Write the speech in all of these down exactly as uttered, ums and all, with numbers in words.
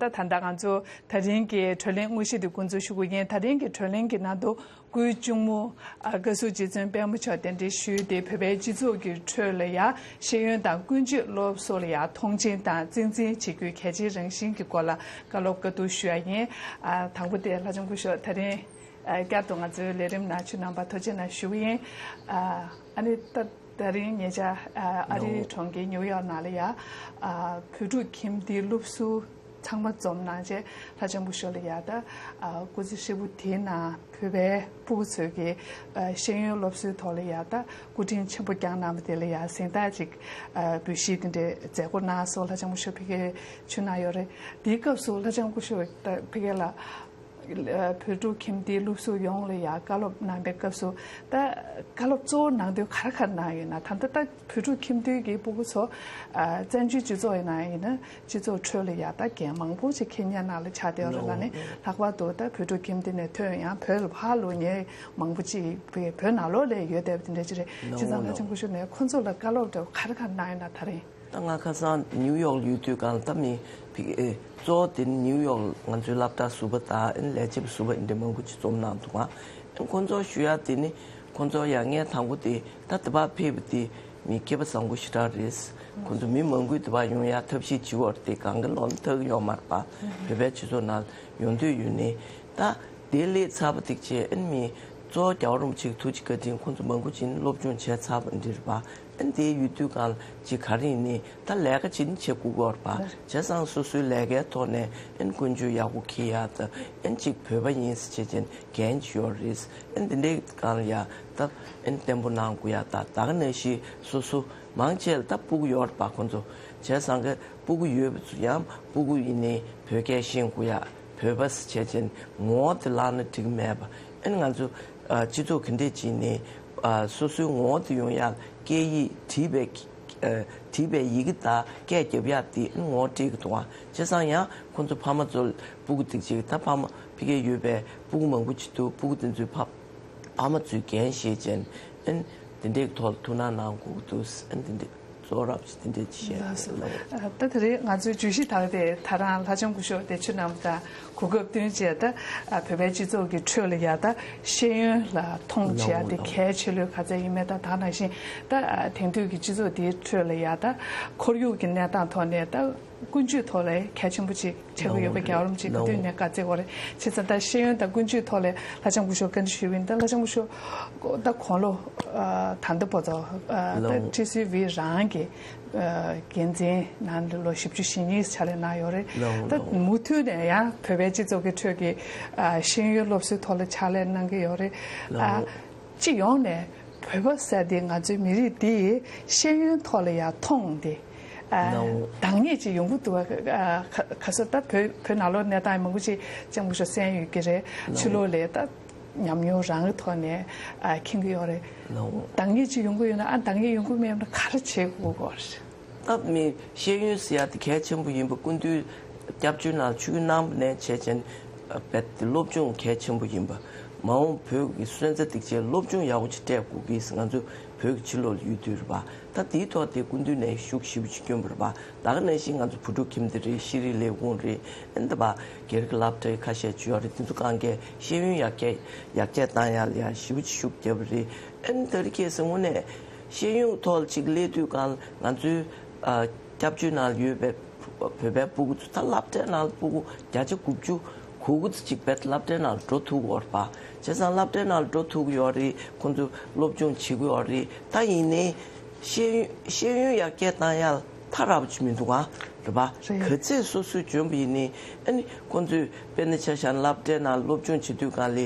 ད་ད་ལྟ་ང་ཚོ་ད་རིང་གི་བགྲོ་གླེང་དངོས་གཞི་དེ་འགོ་འཛུགས་ཞུ་གི་ཡིན། ད་རིང་གི་བགྲོ་གླེང་གི་ནང་དུ་སྐུའི་གཅུང་མོ་ཨ་བཀའ་ཟུར་རྗེ་བཙུན་དཔལ་མོ་མཆོག་གདན་འདྲེན་ཞུས་ཏེ། བོད་པའི་སྤྱི་ཚོགས་ཀྱི་ཁྲོད་ལ་ཡང་ཤེས་ཡོན་དང་ཀུན་སྤྱོད་སློབ་གསོ་ལ་ཡང་མཐོང་ཆེན་དང་གཙིགས་འཛིན་བྱེད་རྒྱུའི་གལ་ཆེའི་རང་བཞིན་གྱི་སྐོར་ལ་བཀའ་སློབ་བཀའ་བསྡུར་ཞུ་ཡ་ཡིན། ཨ་དང་པོ་དེ་ལྷ་ལྕམ་སྐུ་ཞབས་ད་རིང་ཨ་བསྐྱར་དུ་ང་ཚོའི་ལས་རིམ་ནང་ཁྱེད་རྣམ་པ་ཐུགས་རྗེ་གནང་ཞུ་གི་ཡིན། ཨ་ཨ་ནི་ད་ད་རིང་ཉེ་ཆར་ཨ་ཨ་རིའི་གྲོང་ཁྱེར་ཉིའུ་ཡོག་ནང་ལ་ཡ་ཨ་བོད་ཕྲུག་ཁྱིམ་སྡེའི་སློབ་ཟུར་ཚང་མ་འཛོམས་གནང་རྗེས་ལྷ་ལྕམ་སྐུ་ཞབས་ལ་ཡ་ད་ཨ་སྐུ་ཚེ་ཧྲིལ་པོ་དེའི་ནང་བོད་པའི་སྤུ་གུ་ཚོས་ཀྱི་ཨ་ཤེས་ཡོན་སློབ་གསོའི་ཐོག་ལ་ཡ་ད་སྐུ་དྲིན་ཆེན་པོ་བསྐྱངས་གནང་བ་དེ་ལ་ཡ་གཟེངས་རྟགས་ཅིག་ཨ་འབུལ་བཞེས་དེ་འདྲའི་མཛད་སྒོ་གནང་སོང་། ལྷ་ལྕམ་སྐུ་ཞབས་ཕ་གིར་བྱོན་གནང་ཡོད་རེད། དེའི་སྐབས་སུ་ལྷ་ལྕམ་སྐུ་ཞབས་ད་ཕ་གི་ལ་ཨ་བོད་ཕྲུག་ཁྱིམ་སྡེའི་སློབ་ཟུར་ཡོངས་ལ་ཡ་བཀའ་སློབ་གནང་པའི་སྐབས་སུ་ད་བཀའ་སློབ་གཙོ་བོ་གནང་དོན་ག་རེ་ག་རེ་གནང་ཡོད་ན། ད་ལྟ་ད་བོད་ཕྲུག་ཁྱིམ་སྡེའི་གི་སྤུ་གུ་ཚོ་ཨ་བཙན་བྱོལ་སྤྱི་ཚོགས་ཡིན་ན་ཡིན་ན་སྤྱི་ཚོགས་ཁྲོད་ལ་ཡ་ད་འགན་མང་པོ་ཞིག་འཁྱེར་མཁན་ནང་ལ་ཆགས་བསྡད་ཡོད་རེད་ལ་ནི། ལྷག་པར་དུ་ད་བོད་ཕྲུག་ཁྱིམ་སྡེ་ནས་ཐོན་ཡང་བོད་ལ་ཕར་ལོག་མཁན་མང་པོ་ཅིག་བོད་ནང་ལོགས་ལ་ཡོད་བསྡད་པ་དེ་འདྲ་ཅིག་རེད། བྱས་ཙང་ལྷ་ལྕམ་སྐུ་ཞབས་ནས་ཁོང་ཚོ་ལ་བཀའ་སློབ་འདྲ་བོ་ག་རེ་ག་རེ་གནང་ཡོད་ན། ད་རིང་ད་ང་ཁ་སང་ནིའུ་ཡོག་ལ་ཡོད་དུས་སྒང་ལ་ད་མི་ཕ་གི་ཨེ་གཙོ་བོ་དེ་ནི་ནིའུ་ཡོག་ལ་ང་ཚོའི་སློབ་གྲྭ་ཟུར་པ་དང་ཨེ་ལས་བྱེད་པ་ཟུར་པ་འདི་འདྲ་མང་པོ་ཅིག་འཛོམས་གནང་འདུག་ག་ཨེ་ཁོང་ཚོར་ཞུ་ཡ་དེ་ནི་ཁོང་ཚོ་ཡ་ངས་དང་པོ་དེ་ད་དེ་བར་ཕེབས་པ་དེ་མི་སྐལ་པ་བཟང་པོ་ཞེ་དྲག་རེད། ཁོང་ཚོ་མི་མང་པོས་དེ་བར་ཡོང་ཡ་ཐབས་ཤེས་བྱེད་འོར་དེ་གང་གི་ལོ་ན་ཐག་ཡོད་མ་རེད་པ། བོད་པའི་སྤྱི་ཚོགས་ནང་ཡོང་འདོད་ཡོད་ནི་ད། དེ་སླེབས་ཚར་བ་དེ་བྱས་ཨེ་མི་གཙོ་བོ་རྒྱལ་བ་རིན་པོ་ཆེ་གི་ཐུགས་རྗེ་བཀའ་དྲིན་ཁོང་ཚོ་མང་པོ་ཅིག་སློབ་སྦྱོང་བྱས་ཚར་བ་འདི་རེད་པ། ཨེ་དེ་ཡོད་དུས་སྒང་ལ་ཅིག་ག་རེ་ཡིན་ནི་ད་ལས་ཀ་ཅིག་ནི་བྱེད་དགོས་ཀྱི་ཡོད་རེད་པ། བྱས་ཙང་སོ་སོའི་ལས་ཀའི་ཐོག་ནས་ཨེ་ཀུན་སྤྱོད་ཡག་པོ་འཁྱེར་ཡ་ད་ཨེ་ཅིག་བོད་པ་ཡིན་ཟེར་བྱས་ཅན་འགན་ཅིག་ཡོད་རེད། ཨེ་འདི་འདྲའི་སྒང་ལ་ཡ་ད་ཨེ་བརྟན་པོ་གནང་དགོས་ཡ་ད་ད་ག་ནང་བཞིན་སོ་སོ་མང་ཆེ་ལ་ད་སྤུ་གུ་ཡོད་རེད་པ་ཁོང་ཚོ། བྱས་ཙང་གི་སྤུ་གུ་ཡོད་པ་ཚོ་ཡང་སྤུ་གུ་ཡིན་ནའི་བོད་སྐད་ཤེས་དགོས་ཡ། བོད་པ་ཟེར་བྱས་ཅན་ངོ་བོ་དེ་བརླག་ན་འགྲིག་གི་མེད་པ། ཨ་ནི་ང་ཚོ་ཨ་སྤྱི་ཚོགས་ག་འདྲས་ཅིག་ནས་ཨ་སོ་སོའི་ངོ་བོ་དེ་ཡོང་ཡ་སྐད་ཡིག་བྲིས་པའི་ཨ་བྲིས་པའི་ཡི་གེ་དང་སྐད་རྒྱབ་ཡ་དེ་ཨ་ནི་ངོ་བོ་སྤྲད་ཀྱི་འདུག་ཨ། བྱས་ཙང་ཡང་ཁོང་ཚོ་ཕ་མ་ཚོ་སྤུ་གུ་ཏིག་ཅིག་ད་ཕ་མ་ཕ་གིར་ཡོད་པའི་སྤུ་གུ་མང་པོ་ཅིག་འདུག་སྤུ་གུ་དེ་ཚོའི་ཕ་ཕ་མ་ཚོས་འགན་བཞེས་བྱས་ཨ་ནི་དེ་འདྲའི་ཐོག་ལ་ཐུགས་སྣང་གནང་དགོས་ཀྱི་འདུག་ཨ་ནི་དེ་འདྲའི་གཙོ་བོ་རབ་ཅིག་དེ་འདྲའི་ཅིག་བཤད་ལགས་སོ། ལ་ཡོད། ཨ་ད་དེ་རིང་ང་ཚོའི་བརྗོད་གཞི་དག་དེ་ད་རང་ལྷ་ལྕམ་སྐུ་ཞབས་བདེ་ཆེན་རྣམ་དང་གོ་སྐབས་བསྟུན་བྱས་ད་ཨ་བོད་པའི་སྤྱི་ཚོགས་ཀྱི་ཁྲོད་ལ་ཡ་ད་ཤེས་ཡོན་ལ་མཐོང་བྱས་ཡ་དེ་ལགས་འོང་། གལ་ཆེ་ལོས་ག་ཚད་ཡིན་མེད་ད་ད་ནང་བཞིན་ད་ཨ་དེང་དུས་ཀྱི་སྤྱི་ཚོགས་འདིའི་ཁྲོད་ལ་ཡ་ད་ཁོར་ཡུག་གི་གནས་སྟངས་ཐོག་ནས་ད། ཀུན་སྤྱོད་ཐོག་ལ་གལ་ཆེན་པོ་ཅིག་ཆགས་ཀྱི་ཡོད་པ་རྒྱལ་བ་རིན་པོ་ཆེས་ག་དུས་ནས་བཀའ་སྩལ་ཡོད་རེད། བྱས་ཙང་ད་ཤེས་ཡོན་དང་ཀུན་སྤྱོད་ཐོག་ལ་ལྷ་ལྕམ་སྐུ་ཞབས་བཀའ་འདྲི་ཞུས་པ་ཡིན། ད་ལྷ་ལྕམ་སྐུ་ཞབས་ད་དགུང་ལོ་ད་ལྟ་བར་དུ་ད་ཊི་སི་ཝི་རང་གི་འགན་འཛིན་ནང་ལ་ལོ་བཞི་བཅུ་ཞེ་གཉིས་ཕྱག་ལས་གནང་ཡོད་རེད། ད་མུ་མཐུད་ནས་ཡང་བོད་པའི་སྤྱི་ཚོགས་ཀྱི་ཁྲོད་ཀྱི་ཤེས་ཡོན་སློབ་གསོའི་ཐོག་ལ་ཕྱག་ལས་གནང་གི་ཡོད་རེད། སྤྱི་ཡོངས་ནས་བོད་པ་ཟེར་དེ་ང་ཚོའི་མི་རིགས་འདི་ཡི་ཤེས་ཡོན་ཐོག་ལ་ཡང་མཐོང་སྟེ། ཨ། ནའོ། འདང་ངེས་ཅིག་ཡོང་གི་འདུག་ཨ། ཁ་ཁ་སོ་ད་བོད་བོད་ནང་ལོགས་གནས་སྟངས་མང་པོ་ཅིག་ལྕམ་སྐུ་ཞབས་གསན་ཡོད་ཀྱི་རེད། ནའོ། ཕྱི་ལོགས་ལ་ད་ཉམས་མྱོང་རང་གི་ཐོག་ནས་ཨ་མཁྱེན་གྱི་ཡོད་རེད། ནའོ། འདང་ངེས་ཅིག་ཡོང་གི་ཡོད་ན་ཨ་འདང་ངེས་ཡོང་གི་མེད་ན་ག་རེ་བྱེད་དགོས་ཀྱི་རེད། ད་མི་ཤེས་ཡོན་ཟེར་ཡ་དེ་གལ་ཆེན་པོ་ཡིན་པ་སྐུ་མདུན་སྐྱབས་བཅོལ་ནང་ཆིབས་བསྒྱུར་གནང་བ་ནས་བྱས་ཙང་རྦད་དེ་སློབ་སྦྱོང་གལ་ཆེན་པོ་ཡིན་པ། མ་འོངས་བོད་ཀྱི་སོན་རྩ་སྡིག་ཅན་སློབ་སྦྱོང་ཡག་པོ་ཅིག་སྤྲད་དགོས་ཀྱི་ང་ཚོ་བོད་ཀྱི་ཕྱི་ལོགས་ལ་ཡོད་དུས་རེད་པ། ད་དེའི་ཐོག་དེ་སྐུ་མདུན་ནས་ཤུགས་ཞེ་པོ་ཅིག་བསྐྱོན་པ་རེད་པ། ད་ག་ནང་བཞིན་ང་ཚོ་བུ་ཕྲུག་ཁྱིམ་སྡེ་རེད། ཤེས་རིག་ལས་ཁུངས་རེད། ཨེ་འདི་པ་སྒེར་གྱི་སློབ་གྲྭའི་ཁ་ཤས་ཅིག་ཡོད་རེད། དེ་ཚོ་གང་གས་ཤེས་ཡོན་ཡར་རྒྱས་ཡར་རྒྱས་བཏང་ཡ་ལ་ཡ་ཞེ་པོ་ཅིག་ཤུགས་བརྒྱབ་པ་རེད། ཨེ་འདི་རིགས་ཁྱེད་ཚོ་དངོས་གནས་ཤེས་ཡོན་ཐོག་ལ་ཅིག་སླེབས་དུས་གང་ལ་ང་ཚོའི་ཨ་སྐྱབས་བཅོལ་ནང་ལ་ཡོད་པའི་བོད་པའི་སྤུ་གུ་ཚོ་ད་སློབ་གྲྭའི་ནང་ལ་སྤུ་གུ་བརྒྱ་ཆ་དགུ་བཅུ་གོ་དགུ་ཙམ་ཅིག་རྦད་སློབ་གྲྭའི་ནང་ལ་འགྲོ་ཐུབ་ཀྱི་ཡོད་རེད་པ། བྱས་ཙང་སློབ་གྲྭའི་ནང་ལ་འགྲོ་ཐུབ་ཀྱི་ཡོད་རེད། ཁོང་ཚོ་སློབ་སྦྱོང་བྱེད་ཀྱི་ཡོད་རེད། ད་ཡིན་ནའི་ཤེས་ཡོན་ཤེས་ཡོན་ཡར་རྒྱས་བཏང་ཡ་ལ་ཐག་རིང་པོ་ཅིག་མི་འདུག་ག་རེད་པ། རེད། ག་ཚོད་སོ་སོས་འཇོན་པ་ཡིན་ནའི་ཨ་ནི་ཁོང་ཚོས་དཔེར་ན་ཆ་བཞག་ན་སློབ་གྲྭའི་ནང་སློབ་སྦྱོང་བྱེད་དུས་གང་ལ་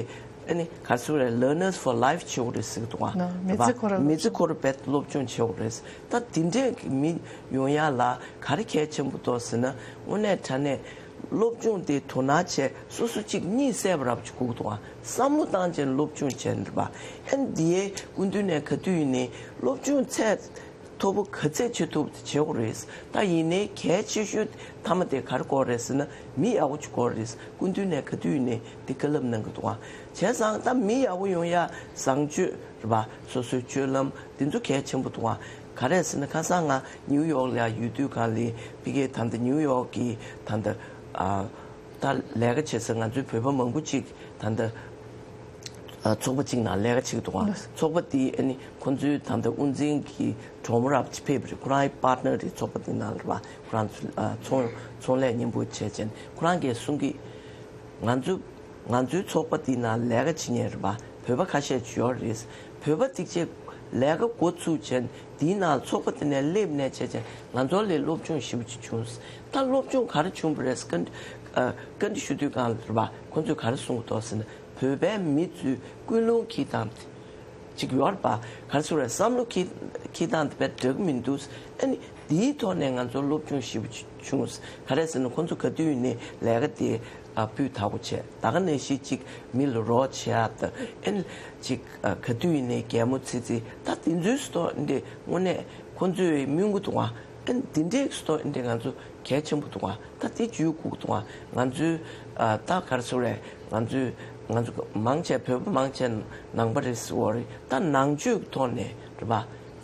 ཨ་ནི་ག་ཚོད་རེད། Learners for life བྱེད་དགོས་རེད་ཟེར་གྱི་འདུག་ག་རེད་པ། མི་ཚེ་ཁོ་རང་མི་ཚེ་ཁོ་རང་རྦད་སློབ་སྦྱོང་བྱེད་དགོས་རེད། ད་དེ་འདྲས་ཀྱི་མི་ཡོང་ཡ་ལ་ག་རེ་གལ་ཆེན་པོ་འདུག་ཟེར་ན། དངོས་གནས་དྲང་གནས་སློབ་སྦྱོང་དེ་དོ་སྣང་བྱས་སོ་སོ་གཅིག་གཉིད་སད་པ་རབ་ཅིག་དགོས་འདུག་ཨ། བསམ་བློ་བཏང་བྱས་སློབ་སྦྱོང་བྱས་ནས་རེད་པ། ཨ་ནི་འདིའི་སྐུ་མདུན་ནས་ག་དུས་ཡིན་ནའི་སློབ་སྦྱོང་ཚད་མཐོ་པོ་ག་ཚད་བྱེད་ཐུབ་བྱེད་དགོས་རེད། ད་ཡིན་ནའི་གལ་ཆེ་ཤོས་མཐའ་མ་དེ་ག་རེ་དགོས་རེད་ཟེར་ན་མི་ཡག་པོ་ཅིག་དགོས་རེད། སྐུ་མདུན་ནས་ག་དུས་ཡིན་ནའི་འདི་བཀའ་སློབ་གནང་གི་འདུག་ཨ། བྱས་ཙང་ད་མི་ཡག་པོ་ཡོང་ཡ་བཟང་སྤྱོད་རེད་པ། སོ་སོའི་སྤྱོད་ལམ་འདི་ཚོ་གལ་ཆེན་པོ་འདུག་ཨ། ག་རེ་ཟེར་ན་ཁ་སང་ང་ནིའུ་ཡོག་ལ་ཡོད་དུས་གང་ལ་ཕ་གིའི་ད་ལྟ་ནིའུ་ཡོག་གི་ད་ལྟ་ ཨ། ད་ལས་ཀ་བྱེད་ས་ང་ཚོའི་བོད་པ་མང་པོ་ཅིག་ད་ལྟ་ཨ། ཚོགས་པ་གཅིག་ནང་ལས་ཀ་བྱེད་ཀྱི་འདུག་ག། ཚོགས་པ་དེ་ཨ་ནི་ཁོང་ཚོའི་ད་ལྟ་དབུ་འཛིན་གྱི་གྲོགས་མོ་རབ་ཅིག་ཕེབས་པ་རེད། ཁོ་རང་པར་ཊི་ནར་རེད། ཚོགས་པ་དེ་ནང་རེད་པ། ཁོ་རང་ཚོ་ཨ། ཚོང་ཚོང་ལས་མཉམ་པོ་བྱས་བྱས་ནས་ཁོ་རང་གིས་གསུང་གི། ང་ཚོ་ང་ཚོའི་ཚོགས་པ་དེ་ནང་ལས་ཀ་བྱེད་མཁན་རེད་པ། བོད་པ་ཁ་ཤས་ཅིག་ཡོད་རེད། བོད་པ་དེ་ཚོས་ལས་ཀ་འགོ་ཚུགས་བྱས་དེའི་ནང་ཚོགས་པ་དེ་ནས་སླེབས་ནས་བྱས་བྱས་ང་ཚོ་ལ་སློབ་སྦྱོང་ཞེ་པོ་ཅིག་བྱུང་། ད་སློབ་སྦྱོང་ག་རེ་བྱུང་བ་རེད། བཀའ་འདྲི་ཨ། བཀའ་འདྲི་ཞུ་དུས་སྒང་ལ་རེད་པ། ཁོང་ཚོས་ག་རེ་གསུང་གི་འདུག་ཟེར་ན། བོད་པའི་མི་ཚོའི་ཀུན་སློང་འཁྱེར་སྟངས་དེ་ཅིག་ཡོད་རེད་པ། ག་རེ་ཟེར་རེད། བསམ་བློ་འཁྱེར་འཁྱེར་སྟངས་དེ་དཔེ་འདྲ་གི་མི་འདུག། ཨ་ནི་དེའི་ཐོག་ནས་ང་ཚོ་སློབ་སྦྱོང་ཞེ་པོ་ཅིག་བྱུང་། ག་རེ་ཟེར་ན། ཁོང་ཚོ་ག་དུས་ཡིན་ནའི་ལས་ཀ་དེ་ཨ། སྤུས་དག་པོ་བྱས། ད་ག་ནང་བཞིན་ཅིག་མི་ལ་རོགས་བྱེད་ཡ་དང་། ཨ་ནི་ཅིག་ཨ། ག་དུས་ཡིན་ནའི་གད་མོ་ཚིག་ཚིག། ད་དེ་ཚོའི་སྟོ་འདི་དངོས་གནས་ཁོང་ཚོའི་སྨོན་གུ་འདུག་ག། ཨ་ནི་དེ་འདྲའི་སྟོ་འདི་ང་ཚོ་གལ་ཆེན་པོ་འདུག་ག། ད་དེ་བརྗོད་དགོས་འདུག་ག། ང་ཚོའི་ཨ། ད་ག་རེ་ཟེར་རེད། ང་ཚོའི་ང་ཚོ་མང་ཆེ་བོད་པ་མང་ཆེ་ནང་པ་རེད་ཟེར་བ་རེད། ད་ནང་ཆོས་ཀྱི་ཐོག་ནས་རེད་པ།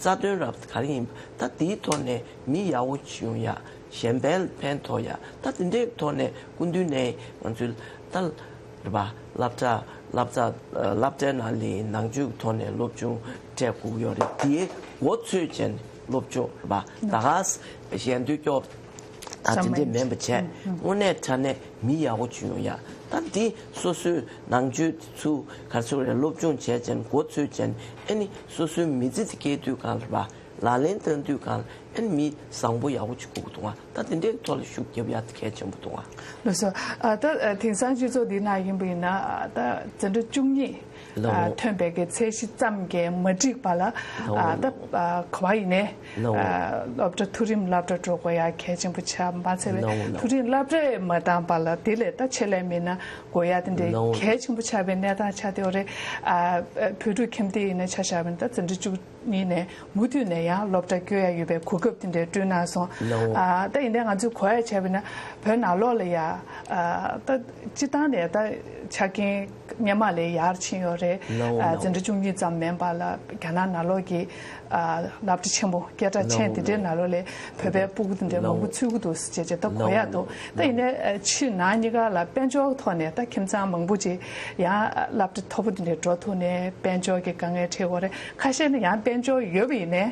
རྩ་དོན་རབ་ག་རེ་ཡིན་པ། ད་དེའི་ཐོག་ནས་མི་ཡག་པོ་ཅིག་ཡོང་ཡ། གཞན་ཕན་ལ་ཕན་ཐོགས་ཡ། ད་དེ་འདྲའི་ཐོག་ནས་སྐུ་མདུན་ནས་ང་ཚོའི་ད་རེད་པ། སློབ་གྲྭ་སློབ་གྲྭ་སློབ་གྲྭའི་ནང་ལ་ནང་ཆོས་ཀྱི་ཐོག་ནས་སློབ་སྦྱོང་སྤྲད་དགོས་ཀྱི་ཡོད་རེད། དེའི་འགོ་ཚུགས་བྱས་ནས་སློབ་སྦྱོང་རེད་པ། ད་ག་ཞལ་འདོན་སྐྱོར་ད་དེ་འདྲས་མིན་པ་བྱས། དངོས་གནས་དྲང་གནས་མི་ཡག་པོ་ཅིག་ཡོང་ཡ། ད་འདི་སོ་སོའི་ནང་ཆོས་དེ་ཚོ་ག་རེ་ཟེར་རེད། སློབ་སྦྱོང་བྱས་བྱས་ནས་འགོ་ཚུགས་བྱས་ནས། ཨ་ནི་སོ་སོའི་མི་ཚེ་དེ་སྐྱེལ་དུས་སྒང་ལ་རེད་པ། ལག་ལེན་བསྟར་དུས་སྒང་ལ་ཨ་ནི་མི་བཟང་པོ་ཡག་པོ་ཅིག་དགོས་ཀྱི་འདུག་ག། ད་དེ་འདྲའི་ཐོག་ལ་ཤུགས་རྒྱབ་ཡ་དེ་གལ་ཆེན་པོ་འདུག་ག། ལགས་སོ། ཨ། ད་ཨ། དེང་སང་སྤྱི་ཚོགས་འདི་ནང་ཡིན་པ་ཡིན་ན། ཨ། ད་འཛིན་གྲྭ་བཅུ་གཉིས། ལགས། ཨ། ཐོན་པའི་གི་ཚད་གཞི་ཙམ་གྱིས་མ་འགྲིག་པ་ལ། ལགས། ཨ། ད་ཨ། ག་པར་ཡིན་ནའི། ལགས། ཨ། སློབ་གྲྭ། མཐོ་རིམ་སློབ་གྲྭ་འགྲོ་དགོས་ཡ་གལ་ཆེན་པོ་ཆགས། མ་ཚད་པའི། ལགས། མཐོ་རིམ་སློབ་གྲྭ་མ་བཏང་བ་ལ་དེ་ལས་ད་ཆེད་ལས་མི་སྣ་དགོས་ཡ་དེ་འདྲའི། ལགས། གལ་ཆེན་པོ་ཆགས་པའི་གནས་སྟངས་ཆགས་བསྡད་ཡོད་རེད། ཨ། བོད་ཕྲུག་ཁྱིམ་སྡེ་ཡིན་ན་ཆ་བཞག་པ་ཡིན་ན། ད་འཛིན་གྲྭ་བཅུ་གཉིས་ནས་མུ་མཐུད་ནས་ཡང་སློབ་གྲྭ་བསྐྱོད་ཡ་ཡོད་པའི་གོ་སྐབས་དེ་འདྲ་བསྐྲུན་གནང་སོང་། ལགས། ཨ། ད་ཡིན་ནའི་ང་ཚོས་གོ་ཡ་བྱས་པ་ཡིན་ན། བོད་ནང་ལོགས་ལ་ཡ། ཨ། ད་སྤྱིར་བཏང་ནས་ད་ཆ་རྐྱེན་སྔོན་མ་ལས་ཡར་ཕྱིན་ཡོད་རེད། ལགས། ཨ། ལགས། འཛིན་གྲྭ་བཅུ་གཉིས་ཙམ་མིན་པ་ལ་རྒྱ་ནག་ནང་ལོགས་ཀྱི། ཨ། སློབ་གྲྭ་ཆེན་པོ། སྐད་གྲགས་ཅན། ལགས། དེ་འདྲའི་ནང་ལོགས་ལ་བོད་པའི་ཕྲུ་གུ་དེ་འདྲ་མང་པོ། ལགས། ཚུད་ཀྱི་འདུག་ཟེར་བྱས་བྱས་ད་གོ་ཡ་འདུག། ད་ཡིན་ནའི་ཕྱི་ནང་གཉིས་ཀ་ལ་དཔལ་འབྱོར་ཐོག་ནས་ད་ཁྱིམ་ཚང་མང་པོ་ཅིག་ཡང་སློབ་གྲྭ་མཐོ་པོ་དེ་འདྲ་འགྲོ་ཐུབ་ནའི་དཔལ་འབྱོར་གྱི་དཀའ་ངལ་འཕྲད་ཡོད་རེད། ཁ་ཤས་ནི་ཡང་དཔལ་འབྱོར་ཡོད་པ་ཡིན་ནའི་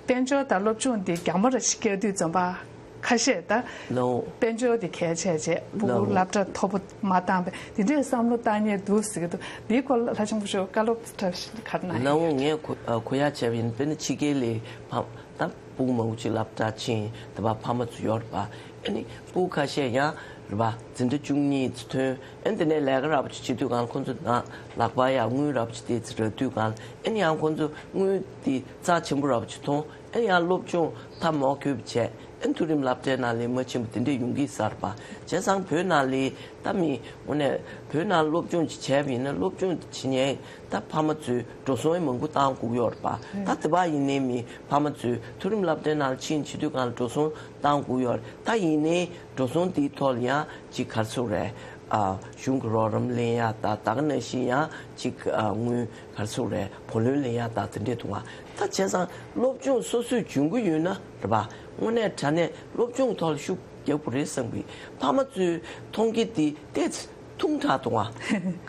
དཔལ་འབྱོར་དང་སློབ་སྦྱོང་དེ་རྒྱ་མ་ར་ཞིག་བསྐྱལ་དུས་ཙམ་པ། ཁ་ཤས་ད། ལགས། དཔལ་འབྱོར་དེ་གལ་ཆེ་བྱས་ཕྲུ་གུ། ལགས། སློབ་གྲྭ་མཐོ་པོ་མ་བཏང་བའི་དེ་འདྲའི་བསམ་བློ་བཏང་མཁན་འདུག་ཟེར་གྱི་འདུག། འདིའི་སྐོར་ལ་ལྷ་ཆེན་པོ་མཆོག་བཀའ་སློབ་ཕྲ་ཞིག་ག་རེ་གནང་ཡོད། ལགས། ངས་གོ་ཨ། གོ་ཡ་བྱས་པ་ཡིན་པ་ཡིན་ན། ཕྱི་རྒྱལ་ལ་ཕ་ད་ཕྲུ་གུ་མང་པོ་ཅིག་སློབ་གྲྭ་ཕྱིན། དེ་བ་ཕ་མ་ཚོ་ཡོད་རེད་པ། ཨ་ནི་ཕྲུ་གུ་ཁ་ཤས་ཡང་རེད་པ། འཛིན་གྲྭ་བཅུ་གཉིས་ཚོ་ཐོན། ཨ་ནི་དེ་ནས་ལས་ཀ་ར་བ་ཅིག་བྱེད་དུས་སྒང་ལ་ཁོང་ཚོ་ནང་ལག་པ་ཡ་དངུལ་ར་བ་ཅིག་དེ་ཚོ་རག་དུས་སྒང་ལ། ཨ་ནི་ཡང་ཁོང་ཚོ་དངུལ་དེ་རྩ་ཆེན་པོ་ར་བ་ཅིག་མཐོང་། ཨ་ནི་ཡང་སློབ་སྦྱོང་ད་མ་འོས་པ་བྱས། ཨ་ནི་མཐོ་རིམ་སློབ་གྲྭའི་ནང་ལ་མ་ཕྱིན་པ་དེ་འདྲ་ཡོང་གི་ཡོད་རེད་པ། བྱས་ཙང་བོད་ནང་ལ་ད་མི་དངོས་གནས་བོད་ནང་སློབ་སྦྱོང་ཅིག་བྱས་པ་ཡིན་ན། སློབ་སྦྱོང་བྱེད་མཁན་ད་ཕ་མ་ཚོས་འགྲོ་སོང་ཡང་མང་པོ་བཏང་དགོས་ཀྱི་ཡོད་རེད་པ། ད་དེ་བ་ཡིན་ནའི་མི་ཕ་མ་ཚོས་མཐོ་རིམ་སློབ་གྲྭའི་ནང་ལ་ཕྱིན་བྱེད་དུས་སྒང་ལ་འགྲོ་སོང་བཏང་དགོས་ཀྱི་ཡོད་རེད། ད་ཡིན་ནའི་འགྲོ་སོང་དེའི་ཐོག་ལ་ཡང་ཅིག་ག་རེ་ཟེར་རེད། ཨ། གཞུང་གི་རོགས་རམ་ལེན་ཡ་ད། ད་ག་ནང་བཞིན་ཡང་ཅིག་ཨ། དངུལ་ག་རེ་ཟེར་རེད། བུ་ལོན་ལེན་ཡ་ད། དེ་འདྲས་འདུག་ག། ད་བྱས་ཙང་སློབ་སྦྱོང་སོ་སོས་སྦྱོང་གི་ཡོད་ན་རེད་པ། དངོས་གནས་དྲང་གནས་སློབ་སྦྱོང་ཐོག་ལ་ཤུགས་རྒྱག་དགོས་རེད་བསམ་གི། ཕ་མ་ཚོས་མཐོང་གི་དེ་ཏོག་ཙམ་ཐུང་དྲགས་འདུག་ག།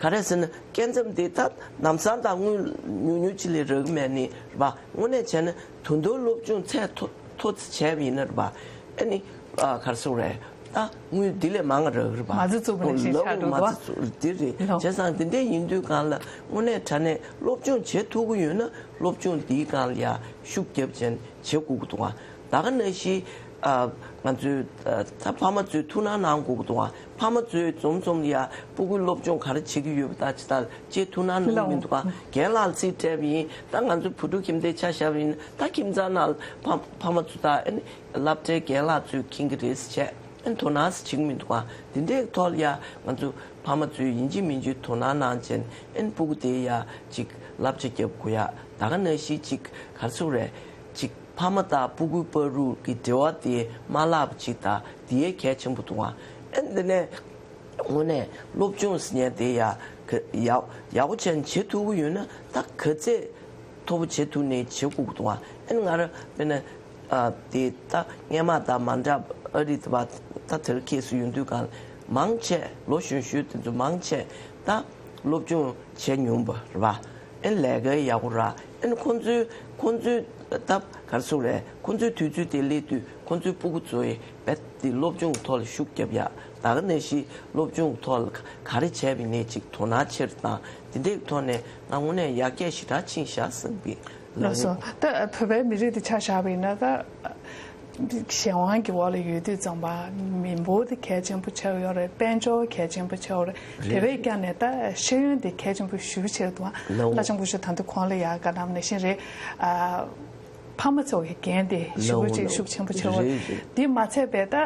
ག་རེ་ཟེར་ན། སྐབས་མཚམས་དེ་ད་ལམ་སང་ད་དངུལ་ཉུང་ཉུང་ཅིག་ལས་རག་གི་མེད་ནི་རེད་པ། དངོས་གནས་བྱས་ན་ད་དུང་སློབ་སྦྱོང་ཚད་མཐོ་མཐོ་ཙམ་བྱས་པ་ཡིན་ན་རེད་པ། ཨ་ནི་ཨ། ག་རེ་ཟེར་རེད། ད་དངུལ་འདི་ལས་མང་རག་རེད་པ། མ་རྩ་བཙུགས་པ་ནང་བཞིན་ཆགས་འགྲོ་འདུག་ག། མ་རྩ་བཙུགས་འདི་རེད། ལགས། བྱས་ཙང་དེ་འདྲས་ཡིན་དུས་སྒང་ལ་དངོས་གནས་དྲང་གནས་སློབ་སྦྱོང་བྱེད་ཐུབ་ཀྱི་ཡོད་ན། སློབ་སྦྱོང་འདིའི་སྒང་ལ་ཡ་ཤུགས་རྒྱབ་བྱས་བྱེད་དགོས་ཀྱི་འདུག་ག། ད་ག་ནང་བཞིན་ཨ། ང་ཚོའི་ཨ། ད་ཕ་མ་ཚོས་ཐུགས་སྣང་གནང་དགོས་ཀྱི་འདུག་ག། ཕ་མ་ཚོས་འཛོམས་འཛོམས་ལ་ཡ་ཕྲུ་གུའི་སློབ་སྦྱོང་ག་རེ་བྱེད་ཀྱི་ཡོད་པ་ད་ཅི་ལྟར་ཅེས་ཐུགས་སྣང་གནང་གི་མི་འདུག་ག། ལགས། རྒན་ལགས་ལ་རྩིས་སྤྲད་པ་ཡིན། ད་ང་ཚོ་བུ་ཕྲུག་ཁྱིམ་སྡེ་ཆ་བཞག་པ་ཡིན་ན། ད་ཁྱིམ་ཚང་ནང་ལ་ཕ་ཕ་མ་ཚོ་ད་ཨ་ནི་སློབ་གྲྭའི་རྒན་ལགས་ཚོས་མཁྱེན་གྱི་རེད་ཟེར་བྱས། ཨ་ནི་དོ་སྣང་ཟེར་བྱེད་ཀྱི་མི་འདུག་ག། དེ་འདྲའི་ཐོག་ལ་ཡ་ང་ཚོ་ཕ་མ་ཚོས་ཡིན་གཅིག་མིན་གཅིག་དོ་སྣང་གནང་བྱས། ཨ་ནི་ཕྲུ་གུ་དེ་ཡ་ཅིག་བསླབ་བྱ་རྒྱབ་དགོས་ཡ། ད་ག་ནང་བཞིན་ཅིག་ག་རེ་ཟེར་རེད། ཅིག་ཕ་མ་དང་ཕྲུ་གུའི་བར་དུ་གི་འབྲེལ་བ་དེ་མ་བརླག་པ་ཅིག་དང་། དེ་ཡ་གལ་ཆེན་པོ་འདུག་ག། ཨ་ནི་དེ་ནས་དངོས་གནས་སློབ་སྦྱོང་ཟེར་མཁན་དེ་ཡ་ག་ཡག་ཡག་པོ་བྱས་ནས་བྱེད་ཐུབ་ཀྱི་ཡོད་ན། ད་ག་ཚད་མཐོ་པོ་བྱེད་ཐུབ་ནའི་བྱེད་དགོས་ཀྱི་འདུག་ག། ཨ་ནི་ང་རང་དཔེར་ན་ཨ། དེ་ད་སྔོན་མ་དང་མ་འདྲ་ ཨ་རི་དེ་བ་ད་དེར་ཁེས་སུ་ཡོང་དུས་གང་མང་ཆེ་ལོ་གཞོན་གཞོན་དེ་ཚོ་མང་ཆེ་ད་སློབ་སྦྱོང་བྱེད་མྱོང་པ་རེད་བ། ཨེ་ལས་ཀ་ཡག་པོ་ར། ཨེ་ཁོང་ཚོའི་ཁོང་ཚོའི་ད་ག་རེ་ཟེར་རེད། ཁོང་ཚོའི་དུས་ཚོད་དེ་སླེབས་དུས་ཁོང་ཚོའི་སྤུ་གུ་ཚོ་ཡི་བེད་དེ་སློབ་སྦྱོང་ཐོག་ལ་ཤུགས་རྒྱབ་ཡ། ད་ག་ནང་བཞིན་སློབ་སྦྱོང་ཐོག་ལ་ག་རེ་བྱས་པ་ཡིན་ནའི་ཅིག་དོ་སྣང་ཆེར་བཏང་དེ་འདྲའི་ཐོག་ནས་ང་དངོས་གནས་ཡར་རྒྱས་ཞེ་དྲག་ཕྱིན་ཤག་བསམ་གི། ལགས་སོ། ད་བོད་པའི་མི་རིགས་དེ་ཆ་བཞག་པ་ཡིན་ན་ད་གཞན་དབང་གི་འོག་ལ་ཡོད་དུས་ཙམ་པ་མི་འབོར་དེ་གལ་ཆེན་པོ་ཆགས་ཡོད་རེད། དཔལ་འབྱོར་གལ་ཆེན་པོ་ཆགས་ཡོད་རེད། དེ་བས་ཀྱང་ནས་ད་ཤེས་ཡོན་དེ་གལ་ཆེན་པོ་ཞེ་པོ་ཆགས་འདུག་ལགས་འོང་། བླ་ཆེན་སྐུ་ཞབས་ད་དུང་ཁོང་ལ་ཡག་ག་ནམ་ནས་ཤེས་རེད། ཨ་ཕ་མ་ཚོ་གི་འགན་དེ་ཞེ་པོ་ཅིག་ལགས་འོང་། ཤུགས་ཆེན་པོ་ཆགས་ཡོད་རེད། རེད་རེད། དེ་མ་ཚད་པའི་ད་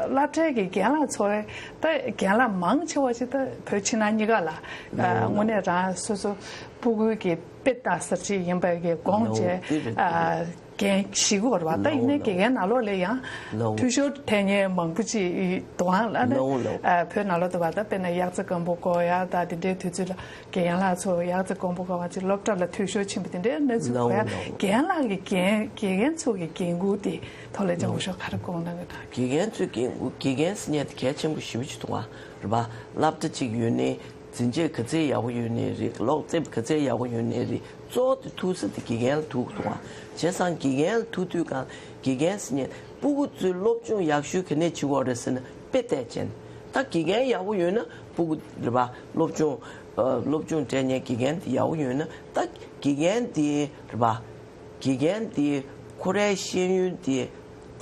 སློབ་གྲྭའི་གི་རྒན་ལགས་ཚོ་ད་རྒན་ལགས་མང་ཆེ་བ་ཅིག་ད་བོད་ཕྱི་ནང་གཉིས་ཀ་ལ་ལགས་འོང་། དངོས་གནས་རང་སོ་སོ་སྤུ་གུའི་གི་དཔེ་ལྟ་ས་ཅིག་ཡིན་པའི་གི་དགོངས་བྱས། ལགས་འོང་། དེ་རེད། དེ་རེད། ཨ་འགན་ཞིག་དགོས་རེད་བ། ད་ཡིན་ནའི་དགེ་རྒན་ནང་ལོགས་ལ་ཡང་ལགས་འོང་། འཐུས་ཤོར་ཐེབས་མཁན་མང་པོ་ཅིག་འདུག་ཨང་ལ་ནི། ལགས་འོང་། ལགས་འོང་། ཨ་བོད་ནང་ལོགས་དུ་བ་ད་དཔེར་ན་དབྱར་རྩྭ་དགུན་འབུ་བརྐོ་ཡ་ད་དེ་འདྲའི་དུས་ཚོད་ལ་དགེ་རྒན་ལགས་ཚོ་དབྱར་རྩྭ་དགུན་འབུ་བརྐོ་བ་ཅིག་སློབ་གྲྭ་ལ་འཐུས་ཤོར་ཕྱིན་པ་དེ་འདྲའི་གནས་ཚུལ་ལགས་འོང་། གོ་ཡ། ལགས་འོང་། རྒན་ལགས་ཀྱི་འགན་དགེ་རྒན་ཚོ་གི་འགན་འཁུར་དེ་ཐོག་ལ་ལགས་འོང་། ལྕམ་སྐུ་ཞབས་ག་རེ་དགོངས་གནང་གི་འདུག་དགེ་རྒན་ཚོའི་འགན་འཁུར་དགེ་རྒན་ཟེར་མཁན་དེ་གལ་ཆེན་པོ་ཞེ་པོ་ཅིག་འདུག་ཨ། རེད་པ། སློབ་གྲྭ་གཅིག་ཡོད་ནའི། འཛིན་ཆས་ག་ཚད་ཡག་པོ་ཡོད་ནའི་རེད། ལོག་རྩེད་ག་ཚད་ཡག་པོ་ཡོད་ནའི་རེད། གཙོ་བོ་དེ་ཐུག་ས་དེ་དགེ་རྒན་ལ་ཐུག་འདུག་ཨ། བྱས་ཙང་དགེ་རྒན་ལ་ཐུག་དུས་གང་དགེ་རྒན་ཟེར་མཁན་སྤུ་གུ་ཚོའི་སློབ་སྦྱོང་ཡག་ཤོས་ག་ནས་བྱེད་དགོས་རེད་ཟེར་ན་དཔེ་བལྟས་ཅན། ད་དགེ་རྒན་ཡག་པོ་ཡོད་ན་སྤུ་གུ་རེད་པ། སློབ་སྦྱོང་ཨ་སློབ་སྦྱོང་སྤྲད་མཁན་དགེ་རྒན་དེ་ཡག་པོ་ཡོད་ན་ད་དགེ་རྒན་དེ་རེད་པ། དགེ་རྒན་དེ་ཁོ་རའི་ཤེས་ཡོན་དེ་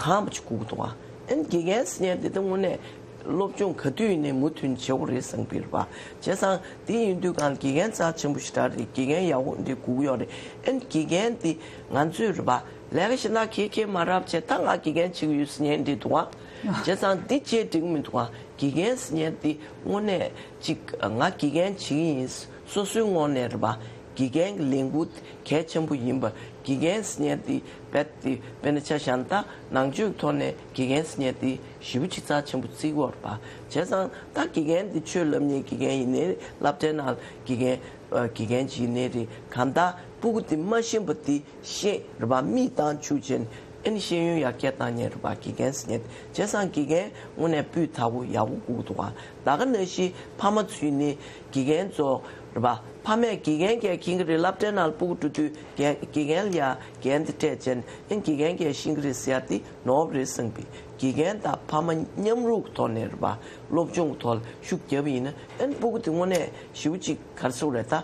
གང་བ་ཅིག་དགོས་ཀྱི་འདུག་ཨ། ཨན་དགེ་རྒན་ཟེར་མཁན་དེ་ད་དངོས་གནས་སློབ་སྦྱོང་ག་དུས་ཡིན་ནའི་མུ་མཐུད་བྱེད་དགོས་རེད་བསམ་གྱི་རེད་པ། བྱས་ཙང་དེ་ཡིན་དུས་གང་དགེ་རྒན་རྩ་ཆེན་པོ་ཞེ་དྲག་རེད། དགེ་རྒན་ཡག་པོ་འདི་དགོས་ཀྱི་ཡོད་རེད། ཨན་དགེ་རྒན་དེ་ང་ཚོས་རེད་པ། ལས་ཀ་ཞེ་དྲག་ཁེ་ཁེ་མ་རག་བྱས་ད་ང་དགེ་རྒན་བྱེད་ཀྱི་ཡོད་ཟེར་མཁན་འདི་འདུག་ཨ། བྱས་ཙང་འདི་བྱས་འགྲིག་མི་འདུག་ཨ། དགེ་རྒན་ཟེར་མཁན་དེ་དངོས་གནས་ཅིག་ང་དགེ་རྒན་བྱེད་ཀྱི་ཡིན། སོ་སོའི་ངོས་ནས་རེད་པ། དགེ་རྒན་གྱི་ལས་འགུལ་གལ་ཆེན་པོ་ཡིན་པ། དགེ་རྒན་ཟེར་མཁན་དེ་རྦད་དེ་དཔེར་ན་ཆ་བཞག་ན་ད་ནང་ཆོས་ཀྱི་ཐོག་ནས་དགེ་རྒན་ཟེར་མཁན་དེ་ཞེ་པོ་ཅིག་རྩ་ཆེན་པོ་བརྩི་གི་ཡོད་རེད་པ། བྱས་ཙང་ད་དགེ་རྒན་དེ་ཆོས་བསླབ་མཁན་དགེ་རྒན་ཡིན་ནའི་རེད། སློབ་གྲྭའི་ནང་དགེ་རྒན་ཨ་དགེ་རྒན་ཅིག་ཡིན་ནའི་རེད། གང་ལྟར་སྤུ་གུ་དེ་མ་ཤེས་པ་དེ་ཤེས་རེད་པ། མིག་བཏང་བཅུག་བྱས་ནས་ཨ་ནི་ཤེས་ཡོན་ཡར་རྒྱས་བཏང་མཁན་རེད་པ། དགེ་རྒན་ཟེར་མཁན་དེ། བྱས་ཙང་དགེ་རྒན་དངོས་གནས་སྤུས་དག་པོ་ཡག་པོ་དགོས་ཀྱི་འདུག་ག་ད་ག་ནང་བཞིན་ཕ་མ་ཚོས་ནི་དགེ་རྒན་ཚོ་རེད་པ། ཕ་མས་དགེ་རྒན་གྱིས་མཁྱེན་གྱི་རེད། སློབ་གྲྭའི་ནང་ལ་སྤུ་གུ་འགྲོ་དུས་དགེ་དགེ་རྒན་ལ་ཡ་འགན་དེ་སྤྲད་བྱས་ནས་ཨ་ནི་དགེ་རྒན་གྱིས་ཤེས་ཀྱི་རེད་ཟེར་ཡ་དེ་ནོར་བ་རེད་བསམ་གི། དགེ་རྒན་དང་ཕ་མ་མཉམ་རུབ་ཐོག་ནས་རེད་པ། སློབ་སྦྱོང་ཐོག་ལ་ཤུགས་རྒྱབ་པ་ཡིན་ན་ཨ་ནི་སྤུ་གུ་དེ་དངོས་གནས་ཞེ་པོ་ཅིག་ག་རེ་ཟེར་དགོས་རེད་ད།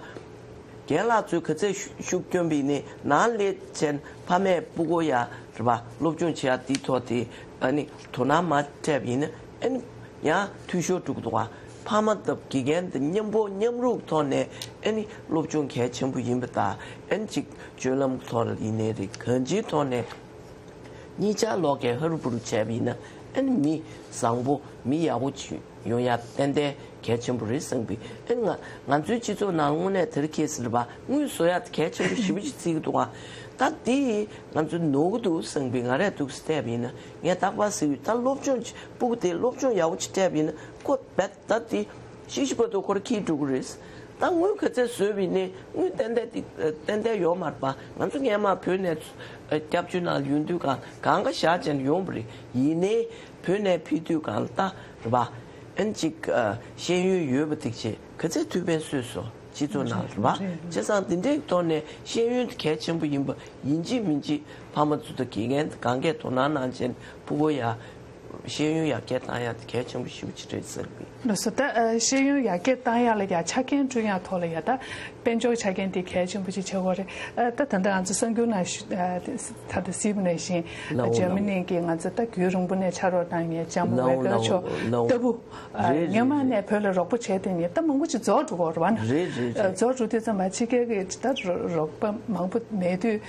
རྒན་ལགས་ཚོས་ག་ཚད་ཤུགས་ཤུགས་བསྐྱོན་པ་ཡིན་ནའི་ནང་སླེབས་བྱས་ནས་ཕ་མས་སྤུ་གུ་ཡ་རེད་པ། སློབ་སྦྱོང་བྱེད་ཡ་དེའི་ཐོག་དེ་ཨ་ནི་དོ་སྣང་མ་སྤྲད་པ་ཡིན་ན་ཨ་ནི་ཡང་འཐུས་ཤོར་འགྲོ་གི་འདུག་ག་ཕ་མ་དང་དགེ་རྒན་དེ་མཉམ་པོ་མཉམ་རུབ་ཐོག་ནས་ཨ་ནི་སློབ་སྦྱོང་གལ་ཆེན་པོ་ཡིན་པ་དང་ཨ་ནི་ཅིག་སྤྱོད་ལམ་ཐོག་ལ་ཡིན་ནའི་རེད། གང་ཅིའི་ཐོག་ནས་གཉིས་ཆ་ལོག་གིས་ཧ་རུ་བུ་རུ་བྱས་པ་ཡིན་ན་ཨ་ནི་མི་བཟང་པོ་མི་ཡག་པོ་ཅིག་ཡོང་ཡ་ཏན་ཏན་གལ་ཆེན་པོ་རེད་བསམ་གི། ཨ་ནི་ང་ང་ཚོའི་སྤྱི་ཚོགས་ནང་དངོས་གནས་དེར་ཁེལ་ཟིན་རེད་པ། དངུལ་བཟོ་ཡ་དེ་གལ་ཆེན་པོ་ཞེ་པོ་ཅིག་བརྩི་གི་འདུག་ག་ད་དེ་ང་ཚོ་ནོར་གི་འདུག་བསམ་གི། ང་རས་འདུག་སེ་བལྟས་པ་ཡིན་ན་ངས་རྟག་པར་ཟེར་གི། ད་སློབ་སྦྱོང་ཅིག་སྤུ་གུ་དེ་སློབ་སྦྱོང་ཡག་པོ་ཅིག་སྤྲད་པ་ཡིན་ན་ཁོ་རྦད་ད་དེ་ཤི་ཤི་བར་དུ་ཁོ་ར་འཁྱེར་འགྲོ་གི་རེད། ད་དངུལ་ག་ཚད་བཟོས་པ་ཡིན་ནའི་དངུལ་ཏན་ཏན་དེ་ཏན་ཏན་ཡོད་མ་རེད་པ། ང་ཚོ་སྔན་མ་བོད་ནས་སྐྱབས་བཅོལ་ནང་ཡོང་དུས་གང་གང་ག་བཞག་བྱས་ནས་ཡོང་བ་རེད། ཡིན་ནའི་བོད་ནས་ཕེབས་དུས་གང་ལ་ད་རེད་པ། ཨན་ཅིག་ཤེས་ཡོན་ཡོད་པ་དེ་ཅིག་ག་ཚད་ཐུགས་ཕན་གསོས་སོང་སྤྱི་ཚོགས་ནང་རེད་པ། རེད་རེད། བྱས་ཙང་འདི་འདྲའི་ཐོག་ནས་ཤེས་ཡོན་དེ་གལ་ཆེན་པོ་ཡིན་པ་ཡིན་གཅིག་མིན་གཅིག་ཕ་མ་ཚོ་དང་དགེ་རྒན་གང་གས་དོ་སྣང་གནང་བྱས་ནས་ཕྲུ་གུ་ཡ་ཤེས་ཡོན་ཡར་རྒྱས་བཏང་ཡ་དེ་གལ་ཆེན་པོ་ཞེ་པོ་ཅིག་རེད་བསམ་གི། ལགས་སོ། ད་ཨ་ཤེས་ཡོན་ཡར་རྒྱས་བཏང་ཡ་ལ་ཡ་ཆ་རྐྱེན་བསྐྲུན་ཡ་ཐོག་ལ་ཡ་ད་དཔལ་འབྱོར་ཆ་རྐྱེན་དེ་གལ་ཆེན་པོ་ཅིག་ཆགས་ཀྱི་ཡོད་རེད། ཨ་ད་ད་ལྟ་ང་ཚོ་གསར་འགྱུར་ནང་ཞུ་ཨ་ད་ལྟ་གཟིགས་པ་ནང་བཞིན་ལའོ་འཇར་མ་ནི་གི་ང་ཚོ་ད་རྒྱུན་རིང་པོ་ནས་ཕྱག་རོགས་གནང་མཁན་ལྕམ་ལའོ་ཝེ་ཀར་མཆོག་ལའོ་ལྟ་བུ། ཨ་རེད་རེད་སྔོན་མ་རེད། ནས་བོད་ལ་རོགས་པ་བྱས་བསྡད་མཁན་ད་མང་པོ་ཅིག་རྫོགས་འགྲོ་གི་ཡོད་རེད་པ་ན། རེད་རེད་ཨ་རེད། རྫོགས་འགྲོ་དུས་ཙམ་པ་ཕྱི་རྒྱལ་གྱི་ད་རོགས་པ་མང་པོ་མེད་དུས།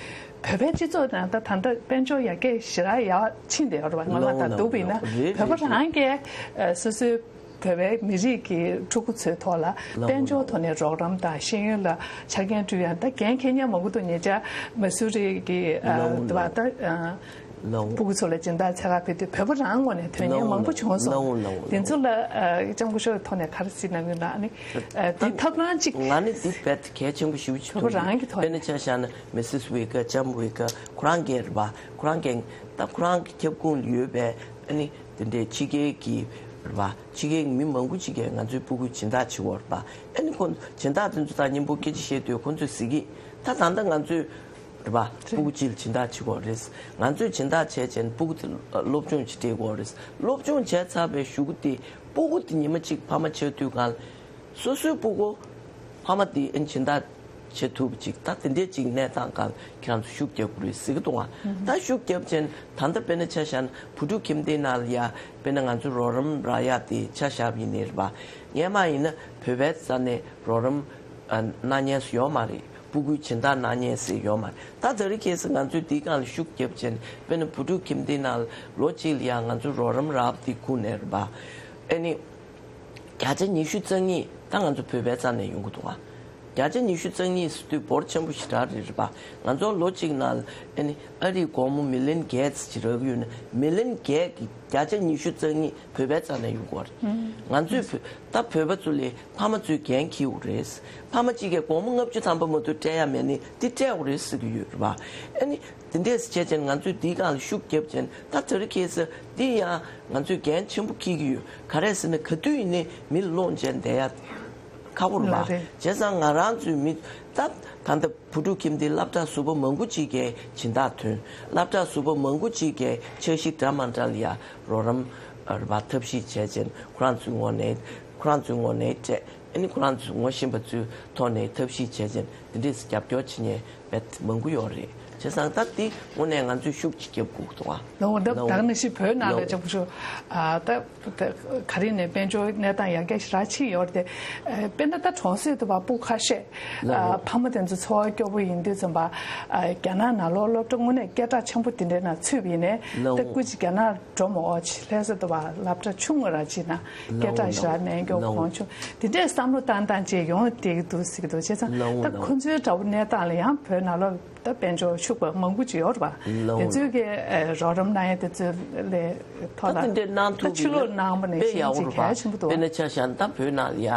བོད་པའི་སྤྱི་ཚོགས་ནང་ད་ད་ལྟ་དཔལ་འབྱོར་ཡར་རྒྱས་ཞེ་དྲག་ཡར་ཕྱིན་བསྡད་ཡོད་རེད་པ། སྔོན་མ་དང་བསྡུར་བ་ཡིན་ན། ལའོ་ལའོ་རེད་བོད་པ་རེད་རེད། རང་གིས་ཨ་སོ་སོའི་བོད་པའི་མི་རིགས་ཀྱི་ཕྲུ་གུ་ཚོའི་ཐོག་ལ་ལའོ་དཔལ་འབྱོར་ལའོ་ཐོག་ནས་རོགས་རམ་དང་ཤེས་ཡོན་ལ་ཆ་རྐྱེན་བསྐྲུན་ཡ་ད་འགན་འཁྱེར་མཁན་མང་པོ་འདུག་ཉེ་ཆར་མ་སུ་རི་གི་ཨ་ལའོ་དེ་བ་ལའོ་ད་ཨ་ལའོ་སྤུ་གུ་ཚོ་ལ་སྦྱིན་བདག་འཚོལ་ག་ཕེབས་དུས་བོད་པ་རང་ངོས་ནས་དོན་གཉེར་མང་པོ་བྱུང་སོང་། ལའོ་ལའོ་ལའོ་དེ་ཚོ་ལ་ཨ་ལྕམ་སྐུ་ཞབས་ཐོག་ནས་ག་རེ་གཟིགས་གནང་གི་ཡོད་ན། ཨ་ནི་ཨ་དེ་ཐབས་ལམ་གཅིག་ང་ནི་དེ་རྦད་གལ་ཆེན་པོ་ཞེ་པོ་ཅིག་བོད་པ་མཐོང་གི། རང་གི་ཐོག་དཔེར་ན་ནས་ཆ་བཞག་ན་མི་སིས་ཝེ་ཀར་ལྕམ་ཝེ་ཀར་ཁོ་རང་གིས་རེད་པ། ཁོ་རང་གིས་ད་ཁོ་རང་གི་ཁྱབ་ཁོངས་ལ་ཡོད་པའི་ཨ་ནི། དེ་འདྲའི་ཕྱི་རྒྱལ་གྱི་རེད་པ། ཕྱི་རྒྱལ་གྱི་མི་མང་པོ་ཅིག་གིས་ང་ཚོའི་སྤུ་གུའི་སྦྱིན་བདག་བྱེད་ཀྱི་ཡོད་རེད་པ། ཨ་ནི་ཁོ་སྦྱིན་བདག་དེ་ཚོ་དང་མཉམ་པོ་སྐད་ཆ་བཤད་དུས་ཁོ་ཚོས་ཟེར་གྱི། ད་ད་ལྟ་ང་ཚོས་རེད་པ། སྤུ་གུ་གཅིག་ལ་སྦྱིན་བདག་བྱེད་ཀྱི་ཡོད་རེད། ང་ཚོས་སྦྱིན་བདག་བྱས་བྱས་ནས་སྤུ་གུ་དེ་སློབ་སྦྱོང་ཅིག་སྤྲད་ཀྱི་ཡོད་རེད། སློབ་སྦྱོང་བྱས་ཚར་བའི་གཞུག་གུ་དེ་སྤུ་གུ་དེ་ཉི་མ་གཅིག་ཕ་མ་ཆགས་དུས་གང་ལ་སོ་སོའི་སྤུ་གུ་ཕ་མ་དེ་ཨ་ནི་སྦྱིན་བདག་བྱེད་ཐུབ་པ་ཅིག་ད་དེ་འདྲས་ཅིག་གནས་སྟངས་སྒང་ཁྱེད་རང་ཚོ་ཤུགས་རྒྱབ་དགོས་རེད་ཟེར་གྱི་འདུག་ཨ། ད་ཤུགས་རྒྱབ་བྱས་ནས་ད་ལྟ་དཔེར་ན་ཆ་བཞག་ན་བུ་ཕྲུག་ཁྱིམ་སྡེའི་ནང་ལ་ཡ་དཔེར་ན་ང་ཚོ་རོགས་རམ་རག་ཡག་དེ་ཆ་བཞག་པ་ཡིན་ནའི་རེད་པ། སྔན་མ་ཡིན་ན་བོད་པའི་རྩ་ནས་རོགས་རམ་ཨ་གནང་མཁན་སུ་ཡོད་མ་རེད། སྤུ་གུའི་སྦྱིན་བདག་གནང་མཁན་ཟེར་ཡོད་མ་རེད། ད་དེ་རིང་ཁ་སང་ང་ཚོས་འདིའི་སྒང་ལ་ཤུགས་རྒྱབ་བྱས་ནས་དཔེར་ན་བུ་ཕྲུག་ཁྱིམ་སྡེའི་ནང་ལ་ལོ་གཅིག་ལ་ཡ་ང་ཚོ་རོགས་རམ་རག་པ་དེ་ཁུངས་ནས་རེད་པ། ཨ་ནི། བརྒྱ་ཆ་ཉི་ཤུ་རྩ་གཉིས་ད་ང་ཚོ་བོད་པའི་རྩ་ནས་ཡོང་གི་འདུག་ཨ། བརྒྱ་ཆ་ཉི་ཤུ་རྩ་གཉིས་ཟེར་དུས་འབོར་ཆེན་པོ་ཞེ་དྲག་རེད་རེད་པ། ང་ཚོ་ལོ་གཅིག་ནང་ལ་ཨ་ནི་ཨ་རིའི་སྒོར་མོ་མི་ལན་བརྒྱད་ཙམ་ཅིག་རག་གི་ཡོད་ན་མི་ལན་བརྒྱད་ཀྱི་བརྒྱ་ཆ་ཉི་ཤུ་རྩ་གཉིས་བོད་པའི་རྩ་ནས་ཡོང་གི་ཡོད་རེད། ང་ཚོས་བོད་ད་བོད་པ་ཚོ་ལས་ཕ་མ་ཚོས་འགན་འཁྱེར་དགོས་རེད། ཕ་མ་གཅིག་གིས་སྒོར་མོ་ལྔ་བཅུ་ཐམ་པ་མ་གཏོགས་སྤྲད་ཡ་མེད་ནི་འདི་སྤྲད་དགོས་རེད་ཟེར་གྱི་ཡོད་རེད་པ། ཨ་ནི། དེ་འདྲས་བྱས་ཙང་ང་ཚོས་འདིའི་སྒང་ལ་ཤུགས་རྒྱབ་ཙང་ད་དེ་རིང་ཁ་སང་འདི་ཡང་ང་ཚོས་འགན་ཆེན་པོ་འཁྱེར་གྱི་ཡོད། ག་རེ་ཟེར་ན་ག་དུས་ཡིན་ནའི་མི་ལ་སློང་བྱས་བསྡད་ཡ་དེ་ཁག་པོ་རེད་པ། ལགས་རེད། བྱས་ཙང་ང་རང་ཚོའི་མི་ད་ད་ལྟ་བུ་ཕྲུག་ཁྱིམ་སྡེའི་སློབ་གྲྭ་ཟུར་པ་མང་པོ་ཅིག་གིས་སྦྱིན་བདག་ཐོན། སློབ་གྲྭ་ཟུར་པ་མང་པོ་ཅིག་གིས་འཆར་གཞི་འདྲ་མི་འདྲ་ལ་ཡ་རོགས་རམ་རེད་པ་ཐབས་ཤེས་བྱས་ཙང་ཁོ་རང་ཚོའི་ངོས་ནས་ཁོ་རང་ཚོའི་ངོས་ནས་སྤྲད། ཨ་ནི་ཁོ་རང་ཚོ་ངོ་ཤེས་པ་ཚོའི་ཐོག་ནས་ཐབས་ཤེས་བྱས་ཙང་འདི་འདྲས་རྒྱབ་སྐྱོར་བྱེད་མཁན་བེད་མང་པོ་ཡོད་རེད། བྱས་ཙང་ད་འདི་དངོས་གནས་ང་ཚོས་ཤུགས་ཅིག་རྒྱབ་དགོས་འདུག་ཨ། ལོ་ངོ་ད་ལོ་ད་ག་ནང་བཞིན་བོད་ནང་ལ་ལོ་ཅག་པུ་ཤོ་ཨ་ད་ད་ག་རེ་ནས་དཔལ་འབྱོར་གནས་སྟངས་ཡར་རྒྱས་ཞེ་དྲག་ཕྱིན་ཡོད་རེད་དེ། ཨ་དཔེར་ན་ད་གྲོང་གསེབ་དུ་བ་སྤུ་ཁ་ཤས་ལོ་ཨ་ཕ་མ་དེ་ཚོ་འཚོ་བ་སྐྱོ་པོ་ཡིན་དུས་ཙམ་པ་ཨ་རྒྱ་ནག་ནང་ལོགས་སློབ་གྲྭ་དངོས་གནས་སྐད་གྲགས་ཆེན་པོ་དེ་འདྲའི་ནང་ཚུད་པ་ཡིན་ནའི་ལོ་ད་སྐུ་མཁྱེན་རྒྱ་ནག་འགྲོ་མ་འོག་ཅིག་ལྷ་ས་དུ་བ་སློབ་གྲྭ་ཆུང་ངུ་ར་ཅིག་ན་སྐད་གྲགས་ཞེ་དྲག་གནས་མགྱོགས་གོང་ཆུང་དེ་འདྲས་བསམ་བློ་བཏང་བཏང་བྱས་ཡོང་བསྡད་ཀྱི་འདུག་ཟེར་གྱི་འདུག་བྱས་ཙང་ད་ཁོ་ཚོའི་འདྲ་བོ་གནས་སྟངས་ལ་ཡང་བོད་ནང་ལོགས་ད་དཔལ་འབྱོར་ཤུགས་པ་མང་པོ་ཅིག་ཡོད་རེད་པ། དེ་ཚོའི་གི་རོགས་རམ་གནང་ཡ་དེ་ཚོའི་ལས་ཐོག་ལ་ད་ཕྱི་ལོགས་གནང་བ་ནས་གཞན་ཅིག་གལ་ཆེན་པོ་འདུག་དཔེར་ན་ཆ་བཞག་ན་ད་བོད་ནང་ལ་ཡ་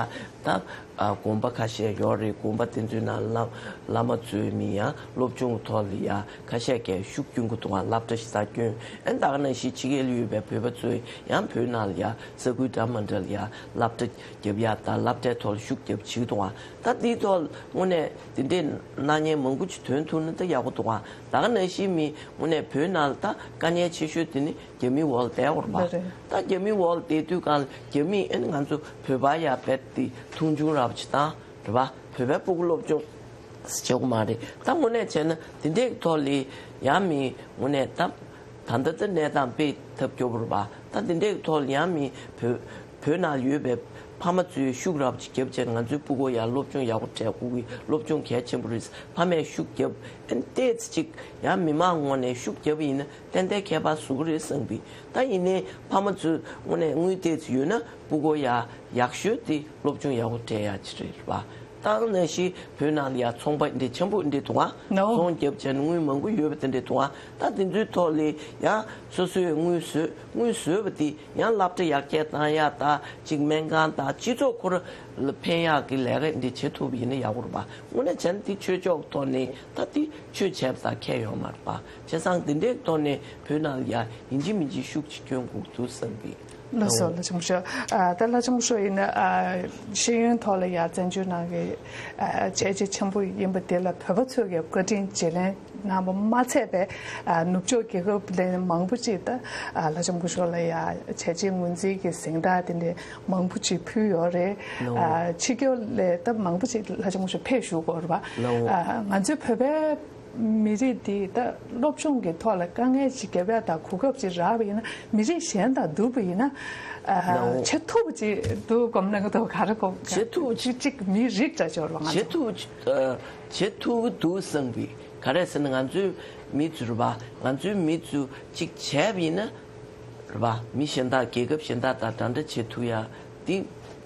ད། ཨ་དགོན་པ་ཁ་ཤས་ཡོད་རེད། དགོན་པ་དེ་ཚོའི་ནང་བླ་བླ་མ་ཚོའི་མི་ཡང་སློབ་སྦྱོང་ཐོག་ལ་ཡ་ཁ་ཤས་ཀྱིས་ཤུགས་སྐྱོན་གྱི་འདུག་ག་སློབ་གྲྭ་ཞིག་ད་སྐྱོན། ཨན་ད་ག་ནང་བཞིན་ཕྱི་རྒྱལ་ལ་ཡོད་པའི་བོད་པ་ཚོས་ཡང་བོད་ནང་ལ་ཡ་ས་ཁུལ་འདྲ་མི་འདྲ་ལ་ཡ་སློབ་གྲྭ་རྒྱབ་ཡ་ད་སློབ་གྲྭའི་ཐོག་ལ་ཤུགས་རྒྱབ་བྱེད་ཀྱི་འདུག་ག་ད་དེའི་ཐོག་ལ་དངོས་གནས་དེ་འདྲའི་གནང་མཁན་མང་པོ་ཅིག་ཐོན་ཐུབ་ན་ད་ཡག་པོ་འདུག་ག་ད་ག་ནང་བཞིན་མི་དངོས་གནས་བོད་ནང་ལ་ད་དཀའ་ངལ་ཆེ་ཤོས་དེ་ནི་རྒྱ་མིའི་འོག་ལ་བསྡད་ཡོད་རེད་པ། ལགས་རེད། ད་རྒྱ་མིའི་འོག་ལ་བསྡད་དུས་གང་ལ་རྒྱ་མིས་ཨ་ནི་ང་ཚོ་བོད་པ་ཡ་རྦད་དེ་མཐོང་ཆུང་ར་བ་ཅིག་བཏང་རེད་པ། བོད་པའི་སྤུ་གུ་སློབ་སྦྱོང་བྱེད་དགོས་མ་རེད། ད་དངོས་གནས་བྱས་ན་དེ་འདྲའི་ཐོག་ལ་ཡ་མི་དངོས་གནས་ད་ད་ལྟ་ད་གནས་སྟངས་དཔེ་ཐབས་སྐྱོ་པོ་རེད་པ། ད་དེ་འདྲའི་ཐོག་ལ་ཡ་མི་བོད་བོད་ནང་ཡོད་པའི་ཕ་མ་ཚོས་ཤུགས་ར་བ་ཅིག་རྒྱབ་བྱས་ང་ཚོའི་སྤུ་གུ་ཡ་སློབ་སྦྱོང་ཡག་པོ་སྤྲད་དགོས་ཀྱི་སློབ་སྦྱོང་གལ་ཆེན་པོ་རེད། ཕ་མས་ཤུགས་རྒྱབ་ཨ་ནི་ཏོག་ཙམ་ཅིག་ཡང་མི་མང་ངོས་ནས་ཤུགས་རྒྱབ་པ་ཡིན་ན་ཏན་ཏན་ཁྱད་པར་བཟོ་གི་རེད་བསམ་གི། ད་ཡིན་ནའི་ཕ་མ་ཚོས་དངོས་གནས་དངུལ་ཏོག་ཙམ་ཡོད་ན་སྤུ་གུ་ཡ་ཡག་ཤོས་དེ་སློབ་སྦྱོང་ཡག་པོ་སྤྲད་ཡ་ཅིག་རེད་རེད་པ། ད་ནང་བཞིན་བོད་ནང་ལ་ཡ་ཚོང་པ་འདི་ཆེན་པོ་འདི་འདུག་ག་ནོ། ཚོང་རྒྱབ་བྱས་ནས་དངུལ་མང་པོ་ཡོད་པ་དེ་འདྲ་འདུག་ག་ད་དེ་ཚོའི་ཐོག་ལ་ཡང་སོ་སོས་དངུལ་བཟོས་དངུལ་བཟོས་པ་དེ་ཡང་སློབ་གྲྭ་ཡར་རྒྱས་བཏང་ཡ་དང་གཅིག་སྨན་ཁང་དང་སྤྱི་ཚོགས་ཁོ་ར་ལ་ཕན་ཡག་གི་ལས་ཀ་འདི་བྱེད་ཐུབ་པ་ཡིན་ན་ཡག་པོ་རེད་པ། དངོས་གནས་བྱས་ན་འདི་ཆོས་ཕྱོགས་ཐོག་ནས་ད་འདི་ཆོས་བྱས་པ་དང་ཁྱད་ཡོད་མ་རེད་པ། བྱས་ཙང་འདི་འདྲའི་ཐོག་ནས་བོད་ནང་ལ་ཡ་ཡིན་གཅིག་མིན་གཅིག་ཤུགས་ཅིག་སྐྱོན་དགོས་འདུག་བསམ་གི། ལགས་སོ་ལགས་ཆེན་པོ་ཞུ། ཨ་ད་ལགས་ཆེན་པོ་ཞུ་ཡིན་ན་ཨ་ཤེས་ཡོན་ཐོག་ལ་ཡ་བཙན་བྱོལ་ནང་གི་ཨ་བྱས་རྗེས་ཆེན་པོ་ཡིན་པ་དེ་ལ་བོད་པ་ཚོས་ཀྱི་བཀའ་དྲིན་བརྗེ་ལེན་གནང་བ་མ་ཚད་པའི་ཨ་ནུབ་ཕྱོགས་རྒྱལ་ཁབ་ལས་མང་པོ་ཅིག་ད་ཨ་ལགས་ཆེན་པོ་ཞུ་ལ་ཡ་བྱས་རྗེས་ངོས་འཛིན་གྱི་གཟེངས་རྟགས་དེ་འདྲ་མང་པོ་ཅིག་ཕུལ་ཡོད་རེད། ལགས། ཨ་ཕྱི་རྒྱལ་ལས་ད་མང་པོ་ཅིག་ལགས་ཆེན་པོ་ཞུ་ཕེབས་བཞུགས་ཡོད་རེད་པ། ལགས། ཨ་ང་ཚོའི་བོད་པའི་མི་རིགས་འདི་ད་སློབ་སྦྱོང་གི་ཐོག་ལ་དཀའ་ངལ་ཅིག་བརྒྱབ་ཡ་དང་གོ་སྐབས་ཅིག་རག་པ་ཡིན་ན་མི་རིགས་གཞན་དང་བསྡུར་བ་ཡིན་ན་ཨ་ལའོ། བྱེད་ཐུབ་པ་ཅིག་འདུག་གམ་ན་ག་དོ་ག་རེ་གོ་བྱེད་ཐུབ་ཅིག་ཅིག་མི་རིགས་འདྲ་ཅིག་ཡོད་རེད་པ། ང་ཚོ་བྱེད་ཐུབ་ཅིག་ཨ་བྱེད་ཐུབ་ཀྱི་འདུག་བསམ་གི། ག་རེ་ཟེར་ན་ང་ཚོའི་མི་ཚོ་རེད་པ། ང་ཚོའི་མི་ཚོ་ཅིག་བྱས་པ་ཡིན་ན་རེད་པ། མི་གཞན་དག་རྒྱལ་ཁབ་གཞན་དག་དང་འདྲ་འདྲ་བྱེད་ཐུབ་ཡ་འདི་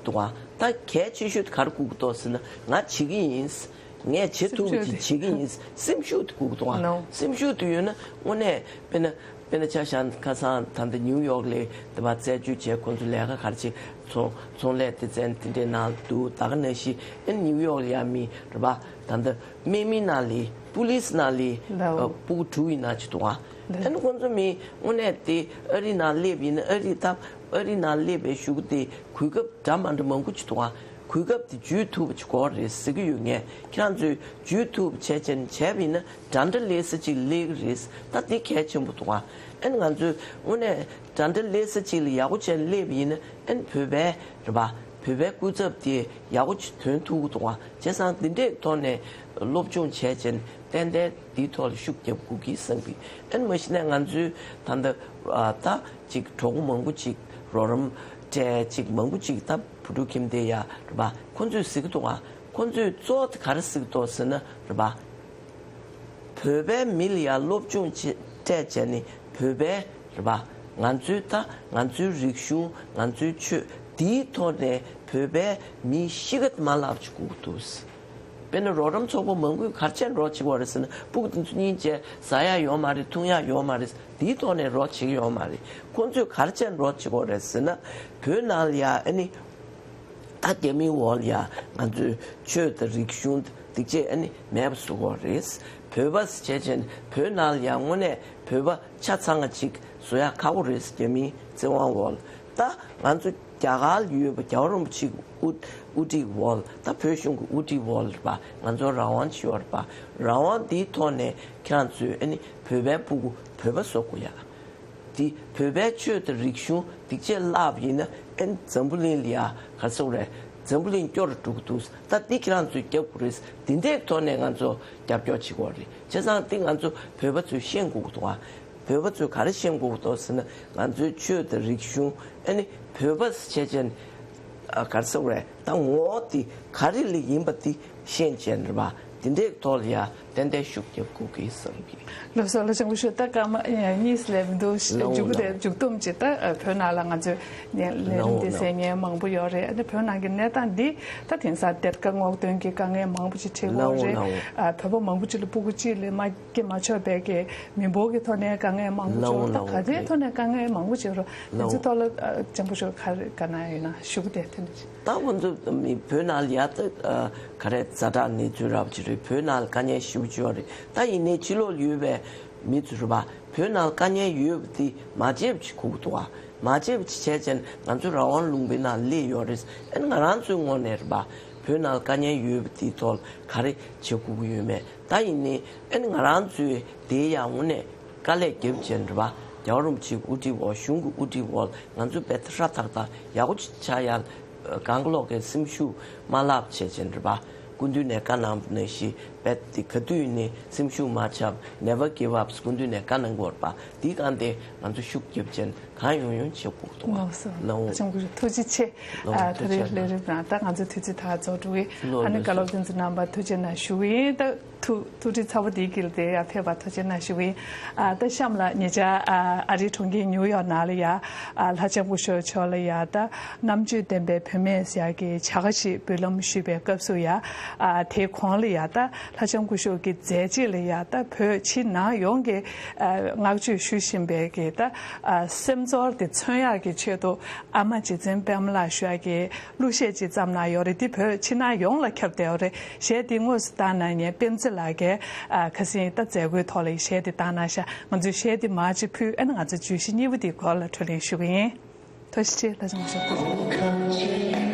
འདུག་ཨ། ད་གལ་ཆེ་ཤོས་དེ་ག་རེ་དགོས་ཀྱི་འདུག་ཟེར་ན་ང་བྱེད་ཀྱི་ཡིན། ངས་བྱེད་ཐུབ་ཀྱི་བྱེད་ཀྱི་ཡིན་སེམས་ཤུགས་དེ་དགོས་ཀྱི་འདུག་ཨ། ནོ། སེམས་ཤུགས་དེ་ཡོད་ན་དངོས་གནས་དཔེར་ན་དཔེར་ན་ཆ་བཞག་ན་ཁ་སང་ད་ལྟ་ནིའུ་ཡོག་ལ་དེ་བ་རྩད་གཅོད་བྱས་ཁོང་ཚོ་ལས་ཀ་ག་རེ་བྱེད་ཚོང་ཚོང་ལས་སྡེ་ཚན་དེ་འདྲའི་ནང་འདུག་ད་ག་ནང་བཞིན་ཨེ་ནིའུ་ཡོག་ལ་ཡ་མི་རེད་པ། ད་ལྟ་དམག་མི་ནང་ལ་པུ་ལིས་ནང་ལ་ལའོ། ཨ་སྤུ་གུ་དྲུག་ཡིན་ན་ཅིག་འདུག་ཨ། ཨ་ནི་ཁོང་ཚོ་མི་དངོས་གནས་དེ་ཨ་རི་ནང་སླེབས་ཡིན་ན། ཨ་རི་ད་ཨ་རི་ནང་སླེབས་པའི་གཞུག་གུ་དེ་གོ་སྐབས་འདྲ་མ་འདྲ་མང་པོ་ཅིག་འདུག་ཨ། གོ་སྐབས་དེ་འཇུས་ཐུབ་པ་ཅིག་དགོས་རེད་ཟེར་གྱི་ཡོད། ངས་ཁྱེད་རང་ཚོས་འཇུས་ཐུབ་བྱས་བྱས་ནས་བྱས་པ་ཡིན་ན་འདྲ་འདྲ་ལས་ས་ཅིག་སླེབས་ཀྱི་རེད། ད་དེ་གལ་ཆེན་པོ་འདུག་ཨ། ཨ་ནི་ང་ཚོས་དངོས་གནས་འདྲ་འདྲ་ལས་ས་ཅིག་ལ་ཡག་པོ་བྱས་ནས་སླེབས་པ་ཡིན་ན། ཨ་ནི་བོད་པའི་རེད་པ། བོད་པའི་སྐུ་ཚབ་དེ་ཡག་པོ་ཅིག་ཐོན་ཐུབ་ཀྱི་འདུག་ཨ། བྱས་ཙང་འདི་འདྲའི་ཐོག་ནས་སློབ་སྦྱོང་བྱས་བྱས་ནས་ཏན་ཏན་འདིའི་ཐོག་ལ་ཤུགས་རྒྱབ་དགོས་ཀྱི་བསམ་གི། ཨ་ནི་མ་གཞི་ནས་ང་ཚོའི་ད་ལྟ་ཨ་ད་ཅིག་གྲོགས་པོ་མང་པོ་ཅིག་རོགས་རམ་སྤྲད་ཅིག་མང་པོ་ཅིག་ད་བུ་ཕྲུག་ཁྱིམ་སྡེ་ཡ་རེད་པ། ཁོང་ཚོས་ཟེར་གྱི་འདུག་ཨ། ཁོང་ཚོས་གཙོ་བོ་དེ་ག་རེ་ཟེར་གྱི་འདུག་ཟེར་ན་རེད་པ། བོད་པའི་མི་ལ་ཡ་སློབ་སྦྱོང་བྱེད་སྤྲད་བྱས་ནས་བོད་པའི་རེད་པ། ང་ཚོའི་ད་ང་ཚོའི་རིག་གཞུང་། ང་ཚོའི་ཆོས་འདིའི་ཐོག་ནས་བོད་པའི་མིའི་གཤིས་ཀ་དེ་མ་བརླག་ཅིག་དགོས་ཀྱི་འདུག། དཔེར་ན་རོགས་རམ་ཚོགས་པ་མང་པོས་ག་རེ་བྱས་ནས་རོགས་བྱེད་ཀྱི་ཡོད་རེད་ཟེར་ན། སྤུ་གུ་དེ་ཚོ་སྙིང་རྗེ། ཟ་ཡག་ཡོད་མ་རེད། འཐུང་ཡག་ཡོད་མ་རེད། འདིའི་ཐོག་ནས་རོགས་བྱེད་ཀྱི་ཡོད་མ་རེད། ཁོང་ཚོས་ག་རེ་བྱས་ནས་རོགས་བྱེད་ཀྱི་ཡོད་རེད་ཟེར་ན། བོད་ནང་ལ་ཡ་ཨ་ནི་ད་རྒྱ་མིའི་འོག་ལ་ཡ་ང་ཚོའི་ཆོས་དང་རིག་གཞུང་དེ་ཅིག་ཨ་ནི་མེད་པ་བཟོ་གི་ཡོད་རེད། བོད་པ་ཟེར་བྱས་བྱས་ནས་བོད་ནང་ལ་ཡ་དངོས་གནས་བོད་པ་ཆ་ཚང་བ་ཅིག་བཟོ་ཡག་ཁག་པོ་རེད། རྒྱ་མིའི་བཙན་དབང་འོག་ལ། ད་ང་ཚོ་རྒྱ་གར་ལ་ཡོད་པ་རྒྱལ་བ་རིན་པོ་ཆེ་གི་དབུ་དབུ་ཁྲིད་འོག་ལ། ད་བོད་གཞུང་གི་དབུ་ཁྲིད་འོག་ལ་རེད་པ། ང་ཚོ་རང་དབང་ཅིག་ཡོད་རེད་པ། རང་དབང་འདིའི་ཐོག་ནས་ཁྱེད་རང་ཚོས་ཨ་ནི་བོད་པའི་སྤུ་གུ་བོད་པ་བཟོ་དགོས་ཡ། དེ་བོད་པའི་ཆོས་དང་རིག་གཞུང་འདི་ཅིག་བརླག་པ་ཡིན་ན། ཨ་ནི་འཛམ་བུ་གླིང་ལ་ཡ་ག་རེ་ཟེར་དགོས་རེད། འཛམ་བུ་གླིང་སྐྱོ་རུ་འགྲོ་གི་འདུག། ད་འདི་ཁྱེད་རང་ཚོས་རྒྱབ་དགོས་རེད། འདི་འདྲའི་ཐོག་ནས་ང་ཚོ་རྒྱབ་སྐྱོར་བྱེད་དགོས་རེད། བྱས་ཙང་འདི་ང་ཚོ་བོད་པ་ཚོས་ཤེས་དགོས་ཀྱི་འདུག་ཨ། བོད་པ་ཚོས་ག་རེ་ཤེས་དགོས་ཀྱི་འདུག་ཟེར་ན། ང་ཚོའི་ཆོས་དང་རིག་གཞུང་། ཨ་ནི་བོད་པ་ཟེར་བྱས་བྱས་ནས་ཨ་ག་རེ་ཟེར་དགོས་རེད། ད་ངོ་བོ་དེ་ག་རེ་ལ་ཡིན་པ་དེ་ཤེས་བྱས་ནས་རེད་པ། དེ་འདྲའི་ཐོག་ལ་ཡ་ཏན་ཏན་ཤུགས་རྒྱབ་དགོས་ཀྱི་བསམ་གི། ལགས་སོ། ལྷ་ལྕམ་སྐུ་ཞབས། ད་སྐར་མ་གཉིས་ལས་མི་འདུག། ལའོ་མཇུག་གུ་དེ་ལའོ། མཇུག་སྡོམ་ཅིག། ད་ཨ་བོད་ནང་ལ་ང་ཚོས་ནས་ལས་རིམ་འདི་གཟིགས་མཁན་མང་པོ་ཡོད་རེད། ཨ་ནི་བོད་ནང་གི་གནས་སྟངས་འདི་ད་དེང་སང་སྡེར་ཁ་སྔོག་འདོན་གྱི་དཀའ་ངལ་མང་པོ་ཅིག་འཕྲད་ཀྱི་ཡོད་རེད། ལའོ་ལའོ། ཨ་བོད་པ་མང་པོ་ཅིག་ལ་སྤུ་གུ་གཅིག་ལས་མ་སྐྱེ་མ་ཆོག་པའི་གི་མི་འབོར་གྱི་ཐོག་ནས་དཀའ་ངལ་མང་པོ་ཅིག་ཡོད་རེད། ད་ལའོ་ག་ཚོད་ཐོག་ནས་དཀའ་ངལ་མང་པོ་ཅིག་ཡོད་རེད། དེ་ཚོའི་ཐོག་ལ་ཨ་ལྕམ་སྐུ་ཞབས་ག་རེ་བཀའ་གནང་ཡོད་ན་ཞུ་གི་དེ་དེ་འདྲ་ཅིག། ད་ཁོང་ཚོ་མི་བོད་ནང་ལ་ཡ་ད་ཨ་ག་རེ་ཛ་དྲག་གནས་ཚུལ་རབ་ཅིག་རེད། བོད་ནང་ལ་དཀའ་ངལ་ཞེ་པོ་ཅིག་ཡོད་རེད། ད་ཡིན་ནའི་ཕྱི་ལོགས་ལ་ཡོད་པའི་མི་ཚོ་རེད་པ། བོད་ནང་ལ་དཀའ་ངལ་ཡོད་པ་དེ་མ་བརྗེད་པ་ཅིག་དགོས་ཀྱི་འདུག་ཨ། མ་བརྗེད་པ་ཅིག་བྱས་བྱས་ནས་ང་ཚོ་རང་དབང་ལུང་པའི་ནང་སླེབས་ཡོད་རེད། ཨ་ནི་ང་རང་ཚོའི་ངོས་ནས་རེད་པ། བོད་ནང་ལ་དཀའ་ངལ་ཡོད་པ་དེའི་ཐོག་ལ་ག་རེ་བྱེད་དགོས་ཀྱི་ཡོད་མེད། ད་ཡིན་ནའི་ཨ་ནི་ང་རང་ཚོའི་དེའི་ཡ་དངོས་གནས་དཀའ་ལས་རྒྱབ་བྱས་ནས་རེད་པ། རྒྱལ་བ་རིན་པོ་ཆེའི་དབུ་ཁྲིད་འོག། གཞུང་གི་དབུ་ཁྲིད་འོག་ང་ཚོ་དཔེ་ཧྲ་ཐག་ཐག་ཡག་པོ་ཅིག་ཆགས་ཡ། གང་ག་ལོག་གི་སེམས་ཤུགས་མ་བརླག་བྱས་བྱས་ནས་རེད་པ། སྐུ་མདུན་ནས་བཀའ་གནང་བ་ནང་བཞིན་རྦད་དེ་ག་དུས་ནས་སེམས་ཤུགས་མ་ཆག། Never give up། སྐུ་མདུན་ནས་བཀའ་གནང་གི་ཡོད་རེད་པ། དེའི་སྒང་དེ་ང་ཚོ་ཤུགས་རྒྱབ་བྱས་ནས་གང་ཡོང་ཡོང་བྱེད་དགོས་འདུག་ཨ། ལགས་སོ། ལགས་འོང་། ལྷ་ལྕམ་སྐུ་ཞབས་ཐུགས་རྗེ་ཆེ། ལགས་འོང་། ཨ་ད་ཐུགས་རེས་རྗེ་ལས་གནང་། རིམ་ནང་ད་ང་ཚོའི་དུས་ཚོད་ད་རྫོགས་འགྲོ་གི། ལགས་འོང་། ཨ་ནི་ཐུགས་རྗེ་བཀའ་སློབ་གནང་། འཛིན་གྲྭ་རྣམ་པ་ཐུགས་རྗེ་གནང་ཞུ་གི་ཡིན། ད་ཐུགས་ཐུགས་རྗེ་ཚ་པོ་དེའི་དཀྱིལ་དེ་ཡ་ཕེབས་པ་ཐུགས་རྗེ་གནང་ཞུ་གི་ཡིན། ཨ་ད་གཤམ་ལ་ཉེ་ཆར་ཨ་ཨ་རིའི་གྲོང་ཁྱེར་ཉིའུ་ཡོག་ནང་ལ་ཡ་ཨ་ལྷ་ལྕམ་སྐུ་ཞབས་མཆོག་ལ་ཡ་ད་རྣམ་དཔྱོད་ལྡན་པའི་བུད་མེད་ཟེར་ཡག་གི་བྱ་དགའ་ཞིག་འབུལ་ལམ་ཞུས་པའི་སྐབས་སུ་ཡ། ཨ་དེའི་གོང་ལ་ཡ་ད་ལྷ་ལྕམ་སྐུ་ཞབས་ཀྱི་མཛད་རྗེས་ལ་ཡ་ད་བོད་ཕྱི་ནང་ཡོངས་ཀྱི་ཨ་བསྔགས་བརྗོད་ཞུ་བཞིན་པའི་གི་ད་ཨ་སེམས་ཚོར་དེ་མཚོན་ཡག་གི་ཆེད་དུ། ཨ་མ་རྗེ་བཙུན་པད་མ་ལགས་ཞུ་ཡག་གི་གླུ་གཞས་ཅིག་བརྩམས་གནང་ཡོད་རེད། འདི་བོད་ཕྱི་ནང་ཡོངས་ལ་ཁྱབ་བསྡད་ཡོད་རེད། གཞས་འདི་དངོས་སུ་བཏང་གནང་མཁན་པད་མ་རྩེ་ལགས་ཀྱིས་ཨ་ཁ་སང་ད་མཛད་སྒོའི་ཐོག་ལ་གཞས་འདི་བཏང་གནང་ཤག། ང་ཚོས་གཞས་འདི་མར་ཅིག་ཕུལ། ཨ་ནི་ང་ཚོ་བརྗོད་གཞི་གཉིས་པ་འདིའི་སྐོར་ལ་འཕྲོ་གླེང་ཞུ་གི་ཡིན། ཐུགས་རྗེ་ཆེ། ལྷ་ལྕམ་སྐུ་ཞབས།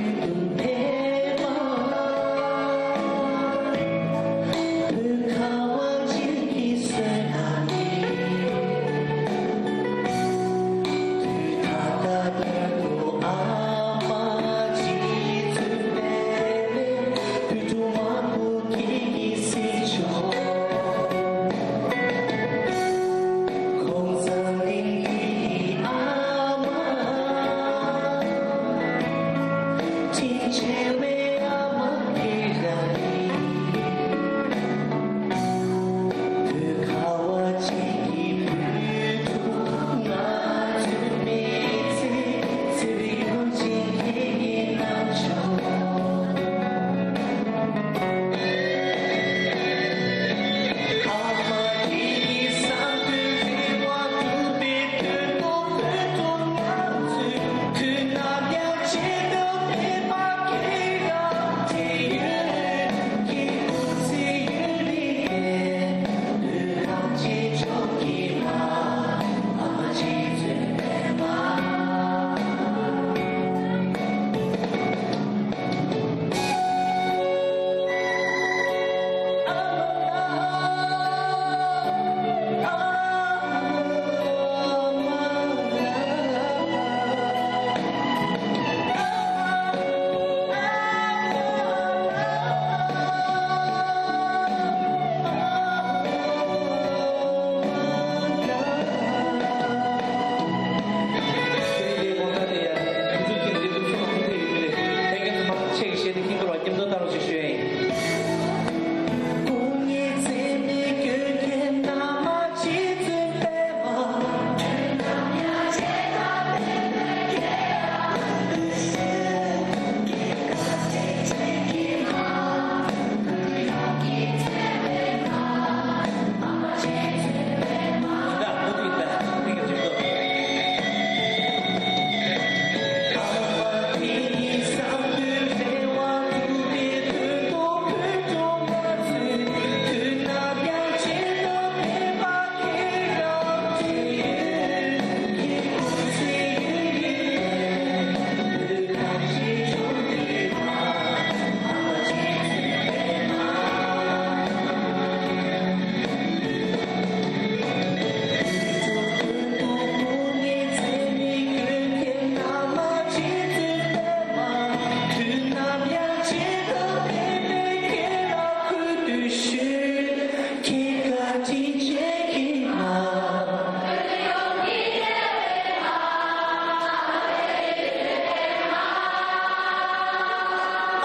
ཁྱེད་ཀྱི་མཁྱེན་པར་བ་སྐྱབས་འགྲོ་བཏང་རོགས་ཞེས་ཞུ་ཡ་ཡིན།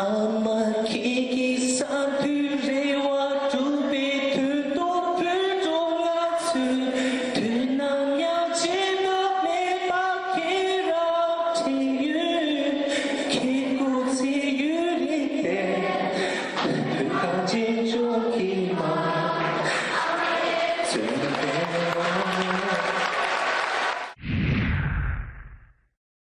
ཨ་མ་ཁྱེད་ཀྱི་གསར་དུ་རེ་བ་སྒྲུབ་པའི་དུས་ཐོག་བོད་འགྲོ་ང་ཚོས་དུས་ནམ་ཡང་བརྗེད་ཐབས་མེད་པ་ཁྱེད་རང་དྲན་ཡོད། ཁྱེད་སྐུ་ཚེ་ཡུན་རིང་བརྟན། བོད་གངས་ཅན་ལྗོངས་ཀྱི་མ།